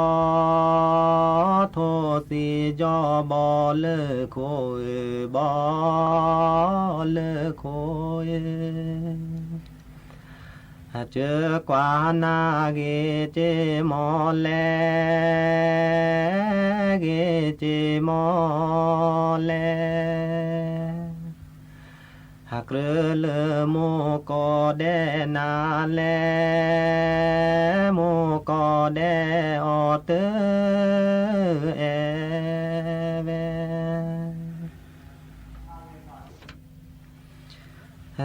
ထိၣ်စံယီၤဘီလၢခိၣ်ဧၢ ဘီလၢခိၣ်ဧၢ စၢကွၢ်နၤဂ့ၤ စ့မီၤလဲၣ် ဂ့ၤ စ့မီၤလဲၣ် ကြၢးလၢမိၢ်ကီၢ်ဒဲးနၤလဲၣ် မိၢ်ကီၢ်ဒဲးအီၤတၢ်အဲၣ်ဝဲ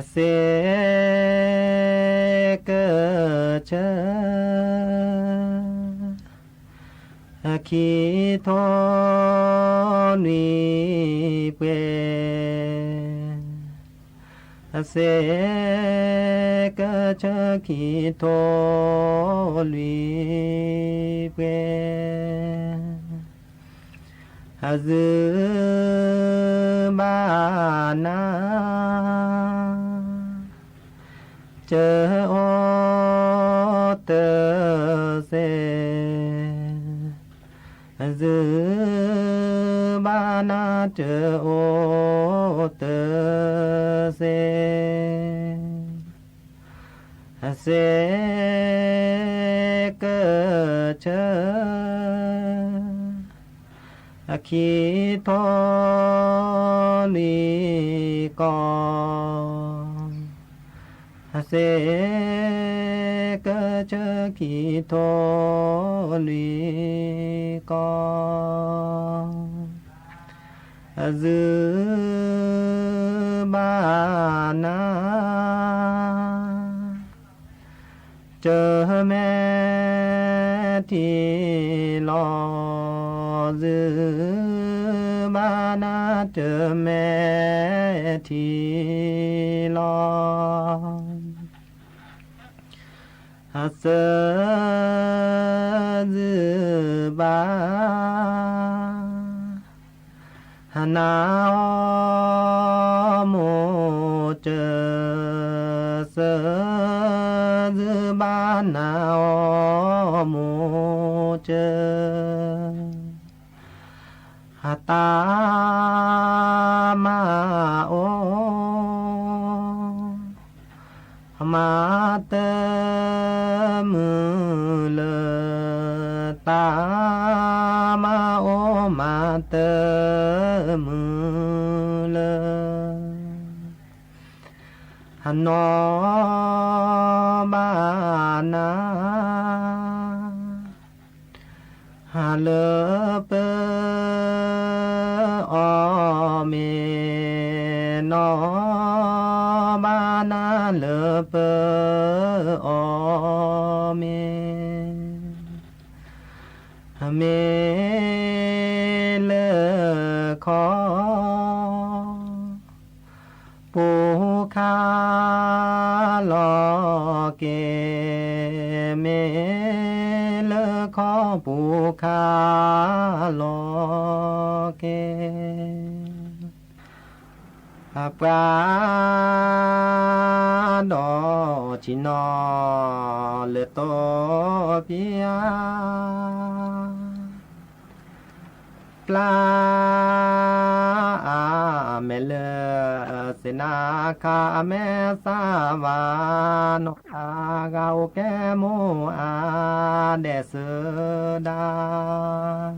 စ့ကဆၢ ခံထိလွံၢ်ပှဲၤ စ့ကဆၢခံထိလွံၢ်ပှဲၤ စၢဘၣ်နၤ စၢအိၣ်တစဲး စၢဘၣ်နၤ စၢအိၣ်တစဲး စ့ကဆၢ ခံထိလွံၢ်ကီၢ် စ့ကဆၢခံထိလွံၢ်ကီၢ် စၢဘၣ်နၤ စၢမဲာ်ထံလီၤ စၢဘၣ်နၤ စၢမဲာ်ထံလီၤ စၢဘၣ်နၤအီၤမိၢ်စၢ, စၢဘၣ်နၤအီၤမိၢ်စၢ, တၢ်မၤအိၣ် မၤတမုာ်လၢ, တၢ်မၤအိၣ်မၤတမုာ်လၢ, နီၢ်ဘၣ်နၤ လၢပအီၣ်မ့ၤ, နီၢ်ဘၣ်နၤလၢပအီၣ်မ့ၤ, မ့ၢ်လၢခီ ပူၤခါလီၤက့ၤ, မ့ၢ်လၢခီပူၤခါလီၤက့ၤ, ပှၤဒီးဆံးနီၤလၢတိပျံၤ ပျၢ်အမဲာ်လၢ စ့နါခါအမဲာ်သၣ်ဘၣ်နီၤ, အဂၤအိၣ်ကဲမိၢ်အါဒဲးစၢဒၣ်,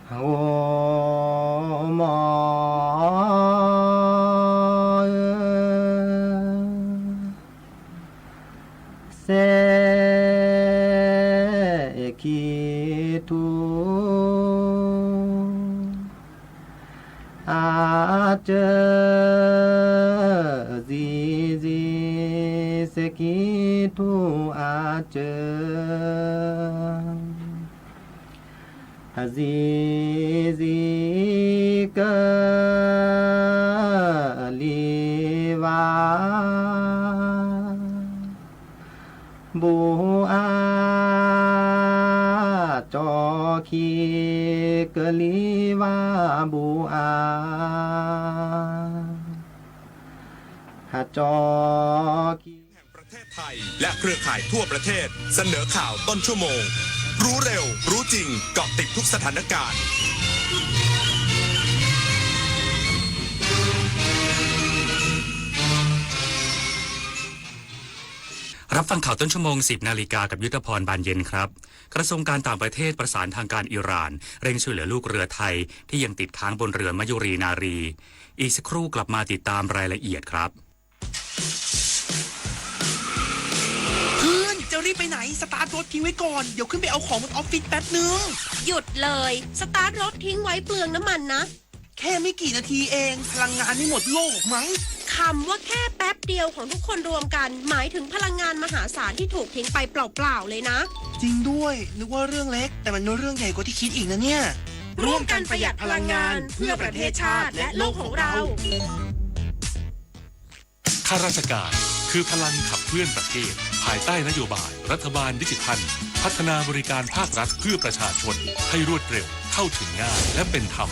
အိၣ်မီၢ်ဧၢ, စ့ စၢ အစံစံကလံၤဝါ ဘူအါ ကၠီခံ ကလံၤဝါ ဘူအါ ကၠီခံ แห่งประเทศไทยและเครือข่ายทั่วประเทศเสนอข่าวต้นชั่วโมง รู้เร็ว รู้จริง เกาะติดทุกสถานการณ์ รับฟังข่าวต้นชั่วโมง สิบนาฬิกากับยุทธพร บานเย็นครับ กระทรวงการต่างประเทศประสานทางการอิหร่าน เร่งช่วยเหลือลูกเรือไทยที่ยังติดค้างบนเรือมยุรีนารี อีกสักครู่กลับมาติดตามรายละเอียดครับ เพื่อน จะรีบไปไหน สตาร์ทรถทิ้งไว้ก่อน เดี๋ยวขึ้นไปเอาของบนออฟฟิศแป๊บนึง หยุดเลย สตาร์ทรถทิ้งไว้เปลืองน้ำมันนะ แค่ไม่กี่นาทีเอง พลังงานไม่หมดโลกหรอกมั้ง คำว่าแค่แป๊บเดียวของทุกคนรวมกัน หมายถึงพลังงานมหาศาลที่ถูกทิ้งไปเปล่าๆเลยนะ จริงด้วย นึกว่าเรื่องเล็ก แต่มันเป็นเรื่องใหญ่กว่าที่คิดอีกนะเนี่ย ร่วมกันประหยัดพลังงาน เพื่อประเทศชาติและโลกของเรา ข้าราชการคือพลังขับเคลื่อนประเทศ ภายใต้นโยบายรัฐบาลดิจิทัล พัฒนาบริการภาครัฐเพื่อประชาชนให้รวดเร็ว เข้าถึงง่าย และเป็นธรรม